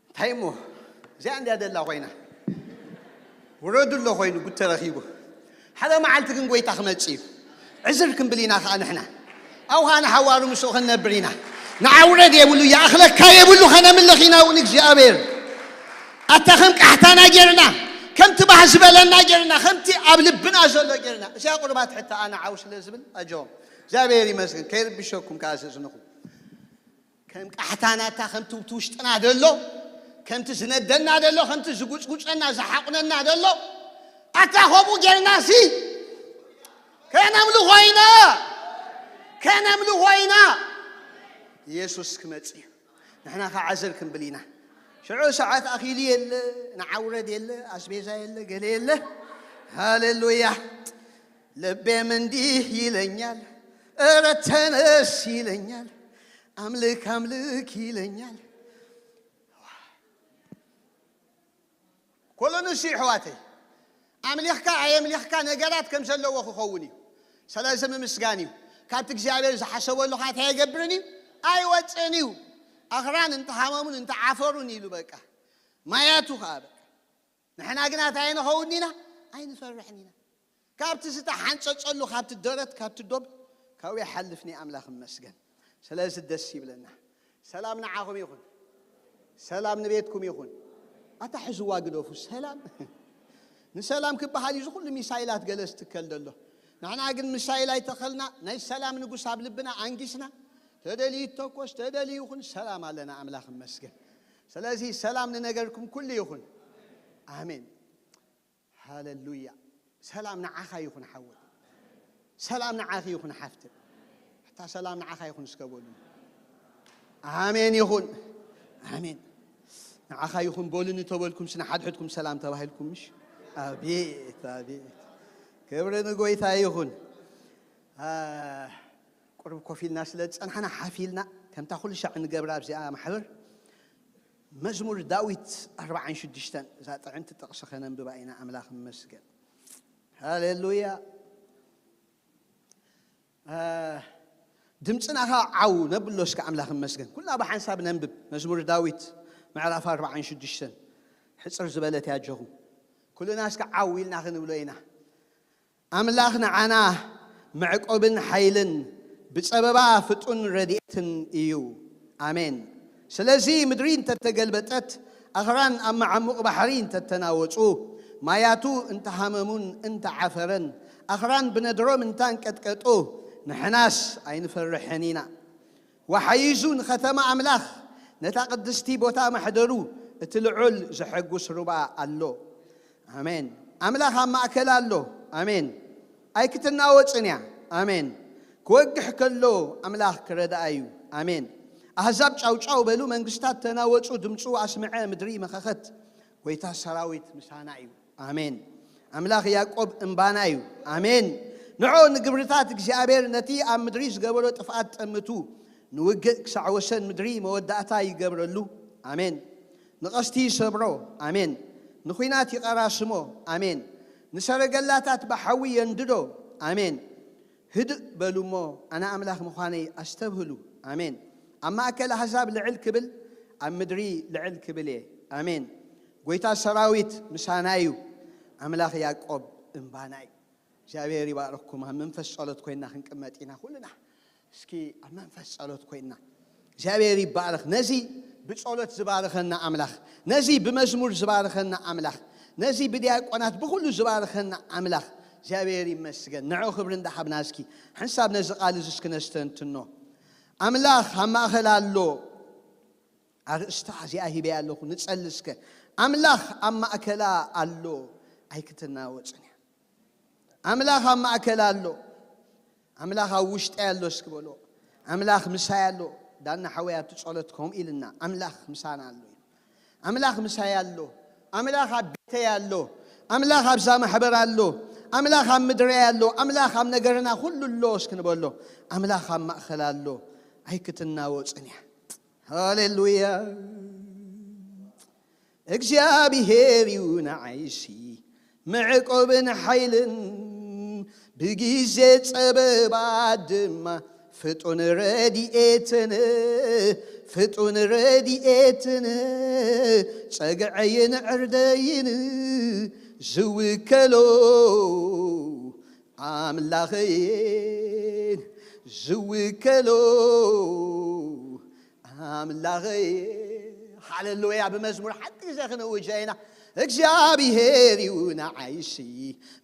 እንታይ እሞ እዚኣ እንድያ ደላ ኮይና፣ ውረዱ ኣሎ ኮይኑ ጉድ ተረኺቡ። ሓደ መዓልቲ ግን ጎይታ ክመጽእ እዩ። ዕዝር ክንብል ኢና ኸዓ ንሕና፣ ኣብኡ ኸዓ ንሓዋሩ ምስኡ ክንነብር ኢና። ንዓ ውረድ የብሉ፣ ይኣኽለካ የብሉ፣ ኸነምልኽ ኢና እውን እግዚኣብሔር። ኣታ ከም ቃሕታና ጌርና፣ ከምቲ ባህ ዝበለና ጌርና፣ ከምቲ ኣብ ልብና ዘሎ ጌርና፣ እዚኣ ቁርባት ሕታ ኣነ ዓው ስለ ዝብል ኣጆም እግዚኣብሔር ይመስገን። ከይርብሸኩም ከዓ ስእስንኹም። ከም ቃሕታና ኣታ ከምቲ ውሽጥና ዘሎ፣ ከምቲ ዝነደና ዘሎ፣ ከምቲ ዝጉጭጉጨና ዝሓቑነና ዘሎ ኣታ ከምኡ ጌርና ሲ ከነምልኾ ኢና። ከነምልኾ ኢና። ኢየሱስ ክመጽእ እዩ። ንሕና ከዓ ዕዝር ክንብል ኢና። ሽዑ ሰዓት ኣኺሉ የለ፣ ንዓ ውረድ የለ፣ ኣስቤዛ የለ፣ ገለ የለ። ሃሌሉያ። ልቤም እንዲህ ይለኛል፣ እረ ተነስ ይለኛል፣ አምልክ አምልክ ይለኛል። ኮሎንሲ ኣሕዋተይ፣ ኣምሊኽካ ኣየምሊኽካ ነገራት ከም ዘለዎ ክኸውን እዩ። ስለዚ ምምስጋን እዩ። ካብቲ እግዚኣብሔር ዝሓሰበሉ ኸዓ እንታይ ኣይገብርን እዩ? ኣይወፅእን እዩ። ኣኽራን እንተሃመሙን እንተዓፈሩን ኢሉ በቃ ማያቱ ኸዓ በቃ። ንሕና ግና እንታይ ኣይንኸውን ኢና? ኣይንፈርሕን ኢና። ካብቲ ዝተሓንፀፀሉ፣ ካብቲ ደረት፣ ካብቲ ዶብ ካብኡ ይሓልፍ። ናይ ኣምላኽ ይመስገን። ስለዚ ደስ ይብለና። ሰላም ንዓኹም ይኹን። ሰላም ንቤትኩም ይኹን። ኣታ ሕዝዋ ግደፉ። ሰላም ንሰላም ክበሃል እዩ እዚ ኩሉ ሚሳይላት ገለ ዝትከል ዘሎ። ንሕና ግን ሚሳይል ኣይተኸልና፣ ናይ ሰላም ንጉስ ኣብ ልብና ኣንጊስና፣ ተደልዩ ይተኮስ፣ ተደልዩ ይኹን፣ ሰላም ኣለና። ኣምላኽ ይመስገን። ስለዚ ሰላም ንነገርኩም ኩሉ ይኹን። ኣሜን። ሃሌሉያ። ሰላም ንዓኻ ይኹን ሓወይ። ሰላም ንዓኺ ይኹን ሓፍቲ። ሕታ ሰላም ንዓኻ ይኹን እስከ በሉ። ኣሜን ይኹን። ኣሜን። ንዓኻ ይኹን በሉኒ ተበልኩም፣ ስነ ሓድሕድኩም ሰላም ተባሂልኩም ምሽ? ኣቤት፣ ኣቤት። ክብሪ ንጎይታ ይኹን። አ፣ ቁሩብ ኮፍ ኢልና ስለ ዝጸናሕና ሓፍ ኢልና፣ ከምታ ኩሉ ሻዕ ንገብራ ኣብዚኣ ማሕበር፣ መዝሙር ዳዊት ኣርብዓን ሽዱሽተን፣ እዛ ጥዕምቲ ጥቕሲ ከነንብባ ኢና። ኣምላኽ ይመስገን። ሃሌሉያ። አ፣ ድምፅና ኸዓ ዓው ነብሎ እስከ ኣምላኽ ይመስገን። ኩልና ብሓንሳብ ነንብብ። መዝሙር ዳዊት ምዕራፍ ኣርብዓን ሽዱሽተን፣ ሕፅር ዝበለት እያ ኣጆኹም። ኩልና እስከ ዓው ኢልና ክንብሎ ኢና። ኣምላኽ ንዓና መዕቆብን ሓይልን ብጸበባ ፍጡን ረድኤትን እዩ። ኣሜን። ስለዚ ምድሪ እንተተገልበጠት፣ ኣኽራን ኣብ መዓሙቕ ባሕሪ እንተተናወጹ፣ ማያቱ እንተሃመሙን እንተዓፈረን፣ ኣኽራን ብነድሮም እንታንቀጥቀጡ፣ ንሕናስ ኣይንፈርሕን ኢና። ወሓይዙ ንኸተማ ኣምላኽ፣ ነታ ቅድስቲ ቦታ ማሕደሩ፣ እቲ ልዑል ዘሐጉስ ሩባ ኣሎ። ኣሜን። ኣምላኽ ኣብ ማእከል ኣሎ። ኣሜን። ኣይክትናወጽን እያ። ኣሜን። ክወግሕ ከሎ ኣምላኽ ክረድኣ እዩ። ኣሜን። ኣህዛብ ጫውጫው በሉ፣ መንግስታት ተናወጹ፣ ድምፁ ኣስምዐ፣ ምድሪ መኸኸት። ጎይታ ሰራዊት ምሳና እዩ። ኣሜን። ኣምላኽ ያዕቆብ እምባና እዩ። ኣሜን። ንዑ ንግብርታት እግዚኣብሔር፣ ነቲ ኣብ ምድሪ ዝገበሮ ጥፍኣት ጠምቱ። ንውግእ ክሳዕ ወሰን ምድሪ መወዳእታ ይገብረሉ። ኣሜን። ንቐስቲ ይሰብሮ። ኣሜን። ንኲናት ይቐራስሞ። ኣሜን። ንሰረገላታት ብሓዊ የንድዶ። ኣሜን። ህድእ በሉ እሞ ኣነ ኣምላኽ ምዃነይ ኣስተብህሉ። ኣሜን። ኣብ ማእከል ኣህዛብ ልዕል ክብል፣ ኣብ ምድሪ ልዕል ክብል እየ። ኣሜን። ጐይታ ሰራዊት ምሳና እዩ። ኣምላኽ ያዕቆብ እምባና እዩ። እግዚኣብሔር ይባርኽኩም። ኣብ መንፈስ ጸሎት ኮይና ክንቅመጥ ኢና ኩልና። እስኪ ኣብ መንፈስ ጸሎት ኮይና እግዚኣብሔር ይባረኽ። ነዚ ብጸሎት ዝባረኸና ኣምላኽ፣ ነዚ ብመዝሙር ዝባረኸና ኣምላኽ፣ ነዚ ብዲያቆናት ብኹሉ ዝባረኸና ኣምላኽ እግዚኣብሔር ይመስገን። ንዑ ክብሪ እንዳሃብና እስኪ ሓንሳብ ነዚ ቃል እዚ እስኪ ነስተንትኖ። ኣምላኽ ኣብ ማእከል ኣሎ። ኣርእስታ እዚኣ ሂበያ ኣለኹ፣ ንጸሊ እስከ። ኣምላኽ ኣብ ማእከላ ኣሎ፣ ኣይክትናወጽን እያ። ኣምላኽ ኣብ ማእከላ ኣሎ። ኣምላኽ ኣብ ውሽጠይ ኣሎ እስኪ በሎ። ኣምላኽ ምሳይ ኣሎ። ዳና ሓወይ ኣብቲ ጸሎት ከምኡ ኢልና፣ ኣምላኽ ምሳና ኣሎ ኢሉ። ኣምላኽ ምሳይ ኣሎ። ኣምላኽ ኣብ ቤተይ ኣሎ። ኣምላኽ ኣብዛ ማሕበር ኣሎ። ኣምላኽ ኣብ ምድረይ ኣሎ። ኣምላኽ ኣብ ነገርና ኩሉ ኣሎ እስኪ ንበሎ። ኣምላኽ ኣብ ማእከላ ኣሎ። ኣይክትናወጽን እያ። ሃሌሉያ። እግዚኣብሔር እዩ ንዓይሲ መዕቆብን ሓይልን፣ ብግዜ ጸበባ ድማ ፍጡን ረድኤትን። ፍጡን ረድኤትን ጸግዐይን ዕርደይን ዝውከሎ ኣምላኸይን ዝውከሎ ኣምላኸይ። ሃሌሉያ። ብመዝሙር ሓንቲ ግዜ ክንእውጃ ኢና። እግዚኣብሔር እዩ ንዓይሲ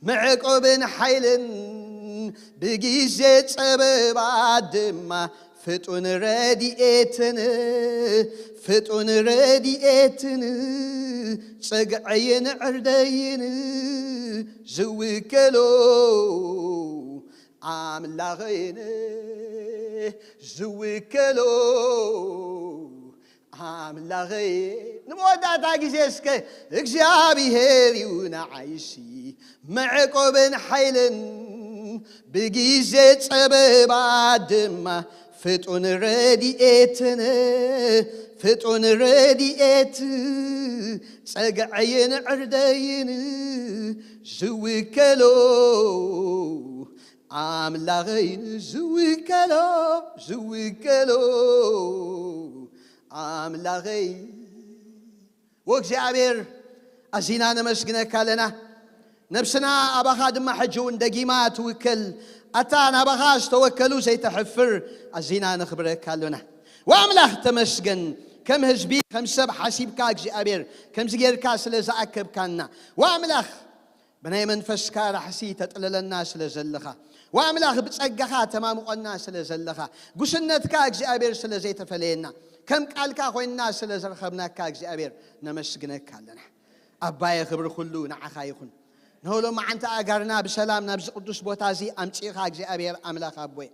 መዕቆብን ሓይልን፣ ብግዜ ጸበባ ድማ ፍጡን ረድኤትን፣ ፍጡን ረድኤትን፣ ጸግዐይን ዕርደይን ዝውከሎ ኣምላኸይን ዝውከሎ ኣምላኸይ። ንመወዳእታ ግዜ እስከ እግዚኣብሔር እዩ ንዓይሲ መዕቆብን ሓይልን፣ ብግዜ ጸበባ ድማ ፍጡን ረድኤትን፣ ፍጡን ረድኤት ጸግዐይን ዕርደይን ዝውከሎ ኣምላኸይን ዝውከሎ ዝውከሎ ኣምላኸይ። ወእግዚኣብሔር ኣዚና ነመስግነካ ኣለና። ነብስና ኣባኻ ድማ ሕጂ እውን ደጊማ ትውከል። ኣታ ናባኻ ዝተወከሉ ዘይተሕፍር ኣዚና ነኽብረካ ኣሎና። ወኣምላኽ ተመስገን፣ ከም ህዝቢ ከም ሰብ ሓሲብካ እግዚኣብሔር ከምዚ ጌርካ ስለ ዝኣከብካና። ወኣምላኽ ብናይ መንፈስካ ራሕሲ ተጥለለና ስለ ዘለኻ፣ ወኣምላኽ ብጸጋኻ ተማምቖና ስለ ዘለኻ፣ ጉስነትካ እግዚኣብሔር ስለ ዘይተፈለየና፣ ከም ቃልካ ኮይንና ስለ ዝረኸብናካ እግዚኣብሔር ነመስግነካ ኣለና። ኣባየ ክብሪ ኩሉ ንዓኻ ይኹን። ንሆ ሎማዓንቲ ኣጋርና ብሰላም ናብዚ ቅዱስ ቦታ እዚ ኣምጺእኻ እግዚኣብሔር ኣምላኽ ኣቦየ።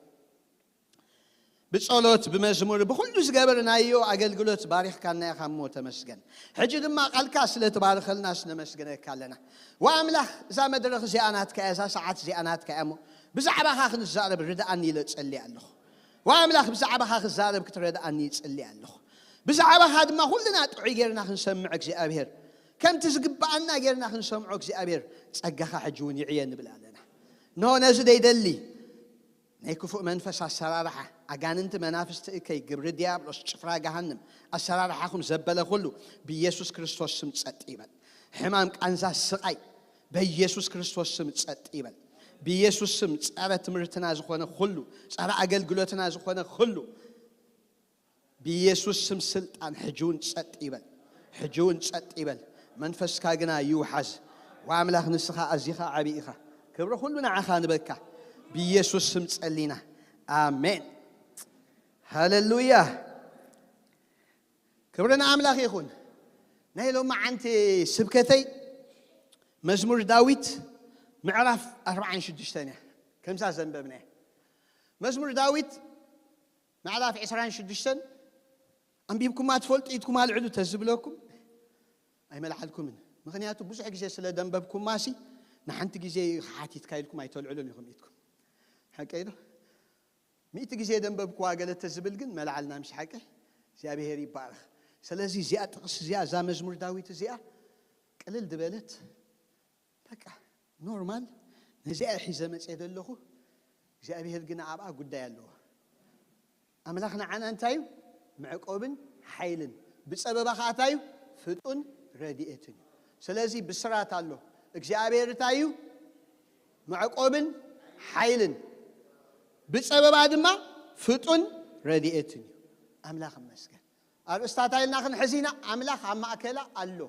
ብጸሎት፣ ብመዝሙር፣ ብኹሉ ዝገበርናዮ ኣገልግሎት ባሪኽካና ኢኻ እሞ ተመስገን። ሕጂ ድማ ቃልካ ስለ ትባርኸልና ስነመስግነካ ኣለና። ወኣምላኽ እዛ መድረኽ እዚኣ ናትካ እያ፣ እዛ ሰዓት እዚኣ ናትካ እያ እሞ ብዛዕባኻ ክንዛረብ ርድኣኒ ኢለ ጸልየ ኣለኹ። ወኣምላኽ ብዛዕባኻ ክዛረብ ክትረድኣኒ ይጽልየ ኣለኹ። ብዛዕባኻ ድማ ኩልና ጥዑይ ጌርና ክንሰምዕ እግዚኣብሔር ከምቲ ዝግብኣና ጌርና ክንሰምዖ እግዚኣብሔር ጸጋኻ ሕጂ እውን ይዕየ ንብል ኣለና። እንሆ ነዚ ደይደሊ ናይ ክፉእ መንፈስ ኣሰራርሓ፣ ኣጋንንቲ መናፍስቲ እከይ፣ ግብሪ ዲያብሎስ፣ ጭፍራ ገሃንም፣ ኣሰራርሓኹም ዘበለ ኩሉ ብኢየሱስ ክርስቶስ ስም ጸጥ ይበል። ሕማም፣ ቃንዛ፣ ስቓይ በኢየሱስ ክርስቶስ ስም ጸጥ ይበል። ብኢየሱስ ስም ጸረ ትምህርትና ዝኾነ ኩሉ፣ ጸረ ኣገልግሎትና ዝኾነ ኩሉ ብኢየሱስ ስም ስልጣን ሕጂ እውን ጸጥ ይበል። ሕጂ እውን ጸጥ ይበል። መንፈስካ ግና ይውሓዝ። ወኣምላኽ ንስኻ ኣዚኻ ዓቢ ኢኻ። ክብሪ ኩሉ ንዓኻ ንበካ። ብኢየሱስ ስም ጸሊና። ኣሜን። ሃሌሉያ። ክብሪ ንኣምላኽ ይኹን። ናይ ሎማዓንቲ ስብከተይ መዝሙር ዳዊት ምዕራፍ ኣርባዓን ሽዱሽተን እያ። ከምዛ ዘንበብናያ። መዝሙር ዳዊት ምዕራፍ ዕስራን ሽዱሽተን ኣንቢብኩማ ትፈልጡ ኢድኩም ኣልዕሉ ተዝብለኩም ኣይመልዓልኩምን። ምኽንያቱ ብዙሕ ግዜ ስለ ደንበብኩማሲ ንሓንቲ ግዜ ሓቲትካ ኢልኩም ኣይተልዕሉን ኢኹም ኢድኩም። ሓቀይ ዶ? ሚእቲ ግዜ ደንበብኩዋ ገለ ተዝብል ግን መልዓልና፣ ምሽ ሓቀይ? እግዚኣብሔር ይባረኽ። ስለዚ እዚኣ ጥቕስ እዚኣ፣ እዛ መዝሙር ዳዊት እዚኣ ቅልል ዝበለት፣ በቃ ኖርማል፣ ነዚኣ ሒዘ መጽየ ዘለኹ። እግዚኣብሔር ግን ኣብኣ ጉዳይ ኣለዎ። ኣምላኽ ንዓና እንታይ እዩ? መዕቆብን ሓይልን። ብጸበባ ኸዓ እንታይ እዩ? ፍጡን ረድኤትን እዩ። ስለዚ ብስራት ኣሎ። እግዚኣብሔር እንታይ እዩ? መዕቆብን ሓይልን። ብጸበባ ድማ ፍጡን ረድኤትን እዩ። ኣምላኽ ይመስገን። ኣርእስታ እንታይ ኢልና ክንሕዝ ኢና? ኣምላኽ ኣብ ማእከላ ኣሎ።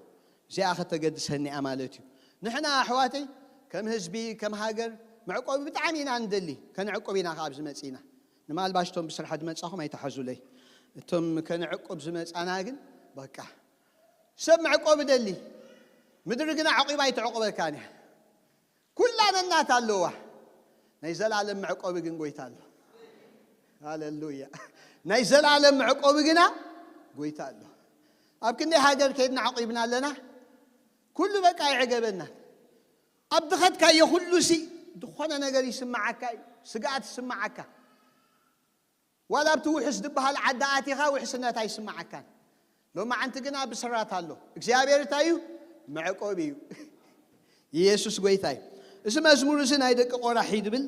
እዚኣ ከተገድሰኒ እያ ማለት እዩ። ንሕና ኣሕዋተይ ከም ህዝቢ፣ ከም ሃገር መዕቆቢ ብጣዕሚ ኢና ንደሊ። ከነዕቁብ ኢና ከኣ ኣብዚ መጺእና። ንማልባሽ እቶም ብስራሕ ዝመጻኹም ኣይተሓዙለይ። እቶም ከነዕቁብ ዝመጻና ግን በቃ ሰብ መዕቆቢ ደሊ። ምድሪ ግና ዓቂባ ኣይተዕቁበካን እያ። ኩላ ነናት ኣለዋ። ናይ ዘላለም መዕቆቢ ግን ጎይታ ኣሎ። ሃሌሉያ። ናይ ዘላለም መዕቆቢ ግና ጎይታ ኣሎ። ኣብ ክንደይ ሃገር ከይድና ዓቂብና ኣለና። ኩሉ በቃ ይዕገበናን። ኣብ ድኸትካዮ ኩሉ ሲ ዝኾነ ነገር ይስምዓካ እዩ። ስግኣት ይስምዓካ። ዋላ ኣብቲ ውሕስ ዝበሃል ዓዲ ኣቲኻ ውሕስነት ኣይስምዓካን። ሎማዓንቲ ግና ብስራት ኣሎ። እግዚኣብሔር እንታይ እዩ? መዕቆቢ እዩ። ኢየሱስ ጎይታ እዩ። እዚ መዝሙር እዚ ናይ ደቂ ቆራሒ ድብል፣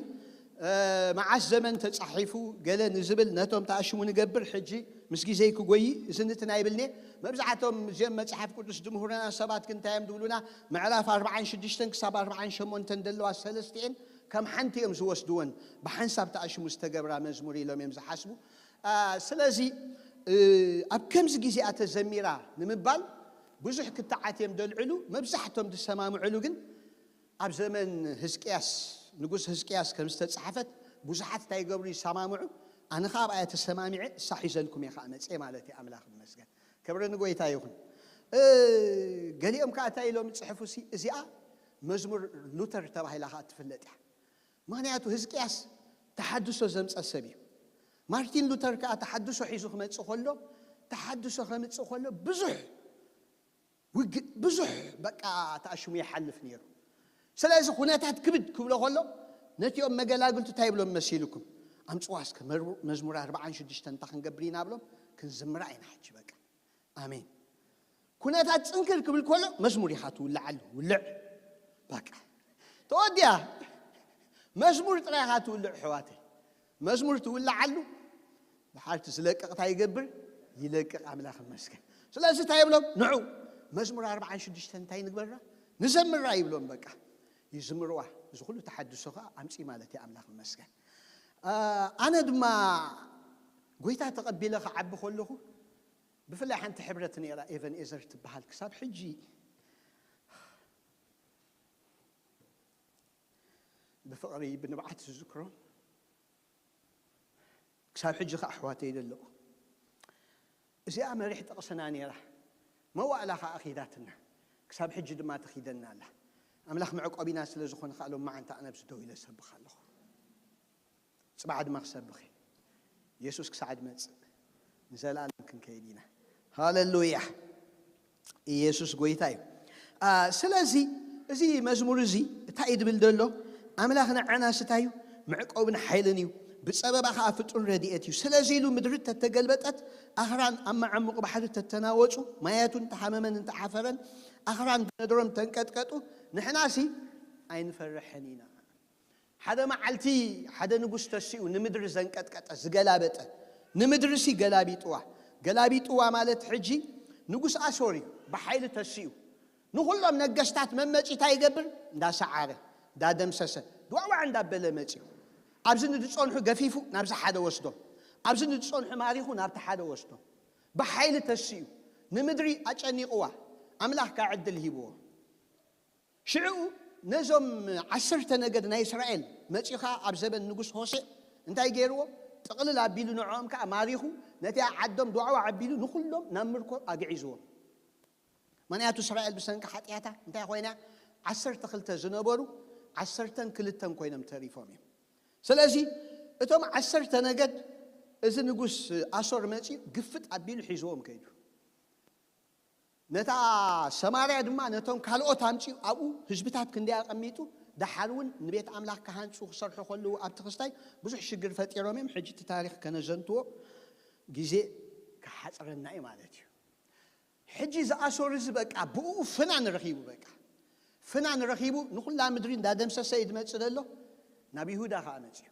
እ፣ መዓስ ዘመን ተጻሒፉ ገለ ንዝብል ነቶም ተኣሽሙ ንገብር። ሕጂ ምስ ግዜይ ክጎይ እዚ ንትና ይብልኒ። መብዛሕቶም እዚኦም መጽሓፍ ቅዱስ ዝምህሩና ሰባት ግን እንታይ እዮም ዝብሉና? ምዕራፍ ኣርብዓን ሽዱሽተን ክሳብ ኣርብዓን ሸሞንተን ዘለዋ ሰለስቲኤን ከም ሓንቲ እዮም ዝወስድወን። ብሓንሳብ ተኣሽሙ ዝተገብራ መዝሙር ኢሎም እዮም ዝሓስቡ። እ፣ ስለዚ፣ እ፣ ኣብ ከምዚ ግዜኣ ተዘሚራ ንምባል ብዙሕ ክትዓት እዮም ደልዕሉ። መብዛሕቶም ዝሰማምዕሉ ግን ኣብ ዘመን ህዝቅያስ፣ ንጉስ ህዝቅያስ ከም ዝተጻሕፈት ብዙሓት እንታይ ይገብሩ? ይሰማምዑ። ኣነ ኸዓ ኣብኣ ተሰማሚዐ፣ እሳ ሒዘልኩም እየ ኸዓ መጽየ ማለት እዩ። ኣምላኽ ይመስገን። ክብሪ ንጎይታ ይኹን። እ፣ ገሊኦም ከኣ እንታይ ኢሎም ይጽሕፉ ሲ፣ እዚኣ መዝሙር ሉተር ተባሂላ ኸዓ ትፍለጥ እያ። ምኽንያቱ ህዝቅያስ ተሓድሶ ዘምጸ ሰብ እዩ። ማርቲን ሉተር ከኣ ተሓድሶ ሒዙ ክመጽእ ከሎ፣ ተሓድሶ ከምጽእ ከሎ ብዙሕ ውግእ፣ ብዙሕ በቃ ተኣሽሙ ይሓልፍ ነይሩ። ስለዚ ኩነታት ክብድ ክብሎ ከሎ፣ ነቲኦም መገላግልቱ እንታይ ይብሎም መሲልኩም? ኣምጽዋ እስከ መርቡ-፣ መዝሙር ኣርብዓን ሽዱሽተን እንታይ ክንገብር ኢና ብሎም፣ ክንዝምራ ኢና ሕጂ በቃ። ኣሜን። ኩነታት ጽንክር ክብል ከሎ መዝሙር ኢኻ ትውልዓሉ፣ ውልዕ። በቃ። ተወዲኣ። መዝሙር ጥራይ ኢኻ ትውልዕ ኣሕዋተይ። መዝሙር ትውልዓሉ፣ ድሓር እቲ ዝለቅቕ እንታይ ይገብር? ይለቅቕ። ኣምላኽ ይመስገን። ስለዚ እንታይ ይብሎም? ንዑ መዝሙር ኣርብዓን ሽዱሽተን እንታይ ንግበራ? ንዘምራ ይብሎም በቃ። ይዝምርዋ። እዚ ኩሉ ተሓድሶ ኸዓ ኣምጺ ማለት እዩ። ኣምላኽ ይመስገን። አ፣ ኣነ ድማ ጎይታ ተቐቢለ ክዓቢ ከለኹ፣ ብፍላይ ሓንቲ ሕብረት ነይራ፣ ኤቨን ኤዘር ትበሃል፣ ክሳብ ሕጂ ብፍቕሪ ብንብዓት ዝዝክሮ፣ ክሳብ ሕጂ ኸዓ ኣሕዋተይ ዘለዉ። እዚኣ መሪሕ ጥቕስና ነይራ፣ መዋእላ ኸዓ ኺዳትና፣ ክሳብ ሕጂ ድማ ትኺደና ኣላ። ኣምላኽ መዕቆቢና ስለ ዝኾነ ኸዓ ሎማዓንቲ ኣነ ኣብዚ ደው ኢለ ሰብኽ ኣለኹ። ጽባሕ ድማ ክሰብኽ እየ። የሱስ ክሳዕ ዝመጽእ ንዘለኣለም ክንከይድ ኢና። ሃሌሉያ። ኢየሱስ ጎይታ እዩ። አ፣ ስለዚ እዚ መዝሙር እዚ እንታይ እዩ ዝብል ዘሎ? ኣምላኽ ንዓናስ እንታይ እዩ? መዕቆብን ሓይልን እዩ። ብጸበባ ኸኣ ፍጡን ረድኤት እዩ። ስለዚ ኢሉ ምድሪ ተተገልበጠት፣ ኣኽራን ኣብ መዓሙቕ ባሕሪ ተተናወጹ፣ ማያቱ እንተሓመመን እንተሓፈረን፣ ኣኽራን ብነድሮም ተንቀጥቀጡ፣ ንሕናሲ ኣይንፈርሕን ኢና። ሓደ መዓልቲ ሓደ ንጉስ ተሲኡ ንምድሪ ዘንቀጥቀጠ፣ ዝገላበጠ፣ ንምድርሲ ገላቢጥዋ። ገላቢጥዋ ማለት ሕጂ ንጉስ ኣሶር እዩ፣ ብሓይሊ ተሲኡ። ንኹሎም ነገስታት መመጺ እንታይ ይገብር? እንዳሰዓረ፣ እንዳደምሰሰ፣ ድዋዕዋዕ እንዳበለ መጺኡ። ኣብዚ ንዝጸንሑ ገፊፉ ናብዚ ሓደ ወስዶም። ኣብዚ ንዝጸንሑ ማሪኹ ናብቲ ሓደ ወስዶም። ብሓይሊ ተሲኡ፣ ንምድሪ ኣጨኒቕዋ፣ ኣምላኽ ከኣ ዕድል ሂብዎ። ሽዑ ነዞም ዓሰርተ ነገድ ናይ እስራኤል መጺኻ ኣብ ዘበን ንጉስ ሆሴዕ እንታይ ገይርዎ? ጥቕልል ኣቢሉ ንዕኦም ከኣ ማሪኹ ነቲ ዓዶም ዶዕዋ ኣቢሉ ንኹሎም ናብ ምርኮ ኣግዒዝዎም። ምኽንያቱ እስራኤል ብሰንኪ ሓጢኣታ እንታይ ኮይና? ዓሰርተ ክልተ ዝነበሩ ዓሰርተን ክልተን ኮይኖም ተሪፎም እዮም። ስለዚ እቶም ዓሰርተ ነገድ እዚ ንጉስ ኣሶር መጺኡ ግፍጥ ኣቢሉ ሒዝዎም ከይዱ። ነታ ሰማርያ ድማ ነቶም ካልኦት ኣምጺኡ ኣብኡ ህዝብታት ክንደይ ኣቐሚጡ፣ ደሓር እውን ንቤት ኣምላኽ ክሃንጹ ክሰርሑ ከለዉ ኣብቲ ክስታይ ብዙሕ ሽግር ፈጢሮም እዮም። ሕጂ እቲ ታሪኽ ከነዘንትዎ ግዜ ክሓጽረና እዩ ማለት እዩ። ሕጂ ዝኣሰሩ እዚ በቃ ብኡ ፍናን ረኺቡ፣ በቃ ፍናን ረኺቡ ንኹላ ምድሪ እንዳደምሰሰ እዩ ዝመጽእ ዘሎ። ናብ ይሁዳ ኸኣ መጺኡ።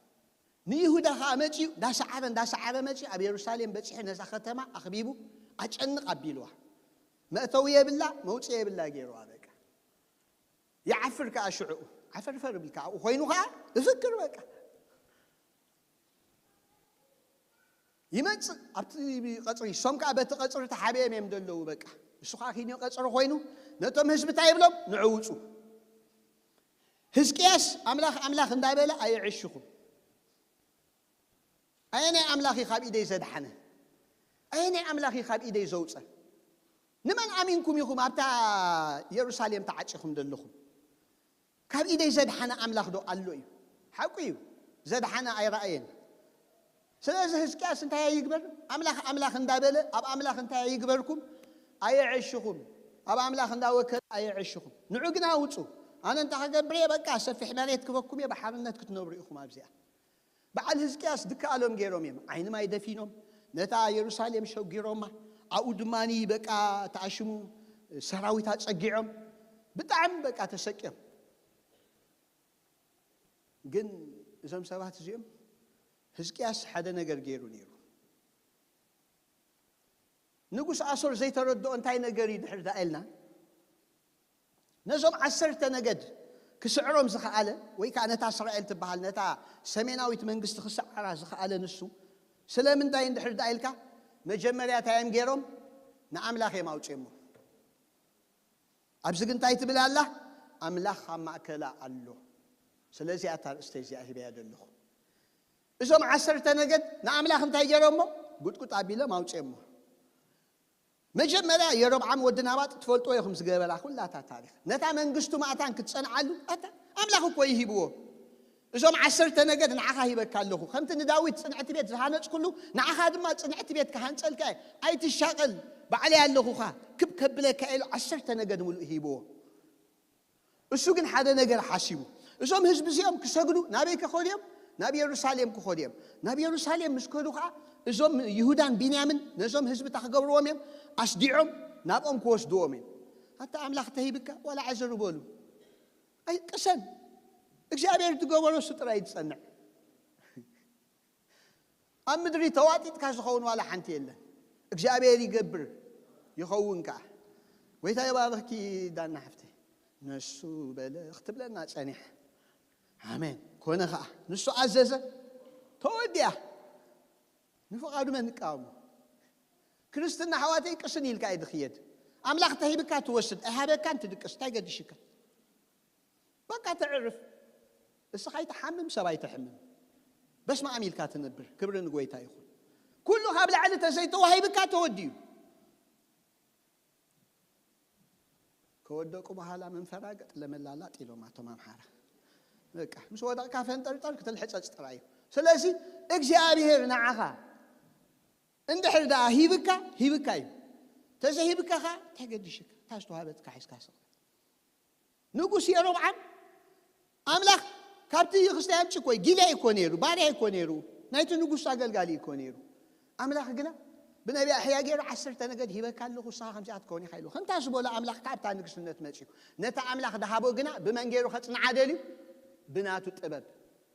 ንይሁዳ ኸኣ መጺኡ እንዳሰዓረ፣ እንዳሰዓረ መጺኡ ኣብ የሩሳሌም በጺሑ ነዛ ከተማ ኣኽቢቡ ኣጨንቕ ኣቢልዋ። መእተዊ የብላ፣ መውጽኢ የብላ ገይርዋ በቃ። ይዓፍር ከኣ ሽዑ። ዓፈርፈር ይብል ከኣ ኣብኡ ኮይኑ ከኣ ይፍክር በቃ። ይመጽእ ኣብቲ ቀጽሪ፣ እሶም ከኣ በቲ ቀጽሪ ተሓቢኦም እዮም ዘለዉ በቃ። እሱ ከኣ ኪንዮ ቀጽሪ ኮይኑ ነቶም ህዝቢ እንታይ ይብሎም? ንዑ ውጹ። ህዝቅያስ ኣምላኽ ኣምላኽ እንዳበለ ኣየዕሽኹም። ኣየናይ ኣምላኽ እዩ ካብ ኢደይ ዘድሓነ? ኣየናይ ኣምላኽ እዩ ካብ ኢደይ ዘውጸ? ንመን ኣሚንኩም ኢኹም ኣብታ የሩሳሌም ተዓጺኹም ዘለኹም? ካብ ኢደይ ዘድሓነ ኣምላኽ ዶ ኣሎ እዩ? ሓቁ እዩ፣ ዘድሓነ ኣይረኣየን። ስለዚ ህዝቅያስ እንታይ ኣይግበር? ኣምላኽ ኣምላኽ እንዳበለ ኣብ ኣምላኽ እንታይ ኣይግበርኩም? ኣየዕሽኹም። ኣብ ኣምላኽ እንዳወከለ ኣየዕሽኹም። ንዑ ግና ውጹ። ኣነ እንታይ ክገብር እየ? በቃ ሰፊሕ መሬት ክበኩም እየ፣ ብሓርነት ክትነብሩ ኢኹም ኣብዚኣ። በዓል ህዝቅያስ ድከኣሎም ገይሮም እዮም። ዓይኒ ማይ ደፊኖም፣ ነታ የሩሳሌም ሸጊሮማ፣ ኣብኡ ድማኒ በቃ ተኣሽሙ ሰራዊት ኣጸጊዖም፣ ብጣዕሚ በቃ ተሰቅዮም። ግን እዞም ሰባት እዚኦም፣ ህዝቅያስ ሓደ ነገር ገይሩ ነይሩ። ንጉስ ኣሶር ዘይተረድኦ እንታይ ነገር እዩ ድሕር ዳኣ ኢልና፣ ነዞም ዓሰርተ ነገድ ክስዕሮም ዝኸኣለ፣ ወይ ከዓ ነታ እስራኤል ትበሃል፣ ነታ ሰሜናዊት መንግስቲ ክስዓራ ዝኸኣለ ንሱ ስለምንታይ እንድሕር ዳኣ ኢልካ፣ መጀመርያ እንታይ እዮም ገይሮም? ንኣምላኽ እዮም ኣውፅኦሞ። ኣብዚ ግን እንታይ ትብል ኣላ? ኣምላኽ ኣብ ማእከላ ኣሎ። ስለዚ ኣታ ርእስተይ እዚኣ ሂበያ ዘለኹ። እዞም ዓሰርተ ነገድ ንኣምላኽ እንታይ ገይሮሞ? ጉጥጉጥ ኣቢሎም ኣውፅኦሞ። መጀመርያ የሮብዓም ወዲ ናባጥ ትፈልጥዎ ኢኹም ዝገበራ ኩላታ ታሪኽ። ነታ መንግስቱ ማእታን ክትጸንዓሉ ኣታ ኣምላኽ እኮ ይሂብዎ። እዞም ዓሰርተ ነገድ ንዓኻ ሂበካ ኣለኹ። ከምቲ ንዳዊት ጽንዕቲ ቤት ዝሃነጽኩሉ ንዓኻ ድማ ጽንዕቲ ቤት ክሃንጸልካ እየ። ኣይትሻቐል፣ ባዕለይ ኣለኹኻ፣ ክብ ከብለካ ኢሉ ዓሰርተ ነገድ ምሉእ ሂብዎ። እሱ ግን ሓደ ነገር ሓሲቡ፣ እዞም ህዝቢ እዚኦም ክሰግዱ ናበይ ክኸዱ እዮም? ናብ የሩሳሌም ክኸዱ እዮም። ናብ የሩሳሌም ምስ ከዱ ከዓ እዞም ይሁዳን ቢንያምን ነዞም ህዝቢ እንታይ ክገብርዎም እዮም? ኣስዲዖም ናብኦም ክወስድዎም እዮም። ኣታ ኣምላኽ ተሂብካ ዋላ ዓዘሩ በሉ። ኣይ ቅሰን፣ እግዚኣብሔር ዝገበሮ እሱ ጥራይ እዩ ዝጸንዕ። ኣብ ምድሪ ተዋጢጥካ ዝኸውን ዋላ ሓንቲ የለን። እግዚኣብሔር ይገብር ይኸውን ከዓ። ጎይታ ይባርኽኪ ዳና ሓፍተይ። ነሱ በለ ክትብለና ጸኒሐ። ኣሜን። ኮነ ከዓ። ንሱ ኣዘዘ፣ ተወዲኣ። ንፍቓዱ መን ንቃወሞ? ክርስትና ኣሕዋተይ ቅስን ኢልካ እዩ ዝኽየድ። ኣምላኽ ተሂብካ ትወስድ፣ ኣይሃበካን ትድቅስ፣ እንታይ ገዲሽካ? በቃ ተዕርፍ። እስኻ ኣይትሓምም፣ ሰብ ኣይተሕምም። በስመ ኣብ ኢልካ ትነብር። ክብሪ ንጎይታ ይኹን። ኩሉ ካብ ላዕሊ ተዘይተዋሂብካ ተወዲኡ። ከወደቁ በኋላ መንፈራገጥ ለመላላጥ ኢሎም ኣቶም ኣምሓራ። በቃ ምስ ወደቕካ ፈንጠርጠር ክትልሕጸጽ ጥራይ እዩ። ስለዚ እግዚኣብሔር ንዓኻ እንድሕር ደኣ ሂብካ፣ ሂብካ እዩ። ተዘይሂብካ ኸዓ እንታይ ገዲሽካ? እታ ዝተዋህበትካ ሒዝካ ስቕ። ንጉስ የሮብዓም ኣምላኽ ካብቲ ክስታይ ኣምጪ እኮ እዩ። ጊልያይ እኮ ነይሩ፣ ባርያ እኮ ነይሩ፣ ናይቲ ንጉስ ኣገልጋሊ እኮ ነይሩ። ኣምላኽ ግና ብነቢይ ኣሕያ ገይሩ ዓሰርተ ነገድ ሂበካ ኣለኹ፣ ንስኻ ከምዚኣ ትከውን ኢኻ ኢሉ። ከምታ ዝበሎ ኣምላኽ ካብ እታ ንግስነት መጺኡ። ነታ ኣምላኽ ደሃቦ ግና ብመን ገይሩ ከጽንዓ ደልዩ? ብናቱ ጥበብ፣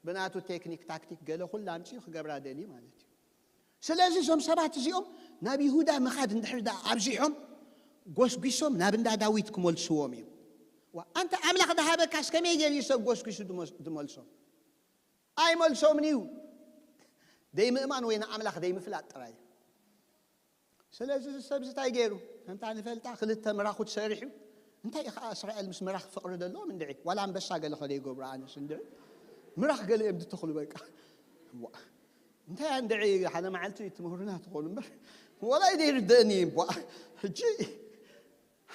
ብናቱ ቴክኒክ ታክቲክ ገለ ኩሉ ኣምጺኡ ክገብራ ደልዩ ማለት እዩ። ስለዚ እዞም ሰባት እዚኦም ናብ ይሁዳ ምኻድ እንድሕር ደኣ ኣብዚሖም፣ ጎስጒሶም ናብ እንዳ ዳዊት ክመልስዎም እዮም። ዋ፣ ኣንተ ኣምላኽ ደሃበካስ ከመይ ገይሩ እዩ ሰብ ጎስጒሱ ድመስ-፣ ድመልሶም? ኣይመልሶምን እዩ። ደይምእማን ወይ ንኣምላኽ ደይምፍላጥ ጥራይ እዩ። ስለዚ እዚ ሰብ እዚ እንታይ ገይሩ? ከምታ ንፈልጣ ክልተ ምራኹት ሰሪሑ፣ እንታይ እዩ ኸዓ እስራኤል ምስ ምራኽ ፍቕሪ ዘለዎም እንድዒ? ዋላ ኣንበሳ ገለ ከ ደይገብሩ ኣነስ እንድዒ? ምራኽ ገለ እዮም ድተኽሉ በቃ። ዋ፣ እንታይ እንድዒ ሓደ መዓልቲ ትምህሩና ትኾኑ እምበር፣ ዋላ እዩ ደይርደእኒ እዩ። ዋ፣ ሕጂ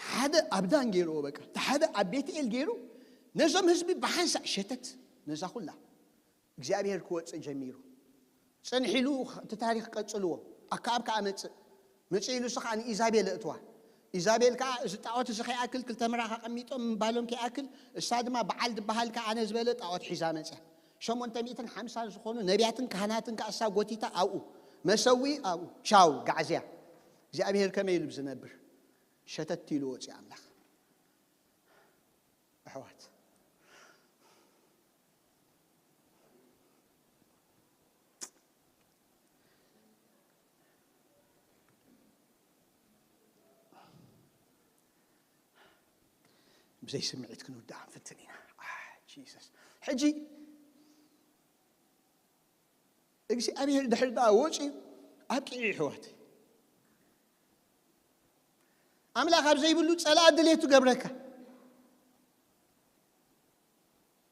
ሓደ ኣብ ዳን ገይርዎ በቃ፣ እቲ ሓደ ኣብ ቤትኤል ገይሩ፣ ነዞም ህዝቢ ብሓንሳእ ሸተት፣ ነዛ ኩላ እግዚኣብሔር ክወፅእ ጀሚሩ። ጽንሕ ኢሉ እቲ ታሪኽ ቀጽልዎ። ኣከኣብ ከኣ መጽእ። መጽእ ኢሉ እሱ ከኣ ንኢዛቤል እእትዋ። ኢዛቤል ከኣ እዚ ጣዖት እዚ ከይኣክል ክልተ ምራኽ ኣቐሚጦም ምባሎም ከይኣክል፣ እሳ ድማ በዓል ዝበሃል ከኣ ኣነ ዝበለ ጣዖት ሒዛ መጽያ። ሸሞንተ ሚእትን ሓምሳን ዝኾኑ ነቢያትን ካህናትን ከኣ እሳ ጎቲታ ኣብኡ። መሰውኢ ኣብኡ። ቻው፣ ጋዕዝያ። እግዚኣብሔር ከመይ ኢሉ ዝነብር? ሸተት ኢሉ ወጽኡ ኣምላኽ። ኣሕዋት፣ ብዘይ ስምዒት ክንውዳእ ክንፍትን ኢና። ኣህ፣ ጂሰስ። ሕጂ እግዚኣብሔር ድሕሪ ደኣ ወፂኡ ኣብቂዑ፣ ኣሕዋት። ኣምላኽ ኣብ ዘይብሉ ጸላእ ድሌቱ ገብረካ።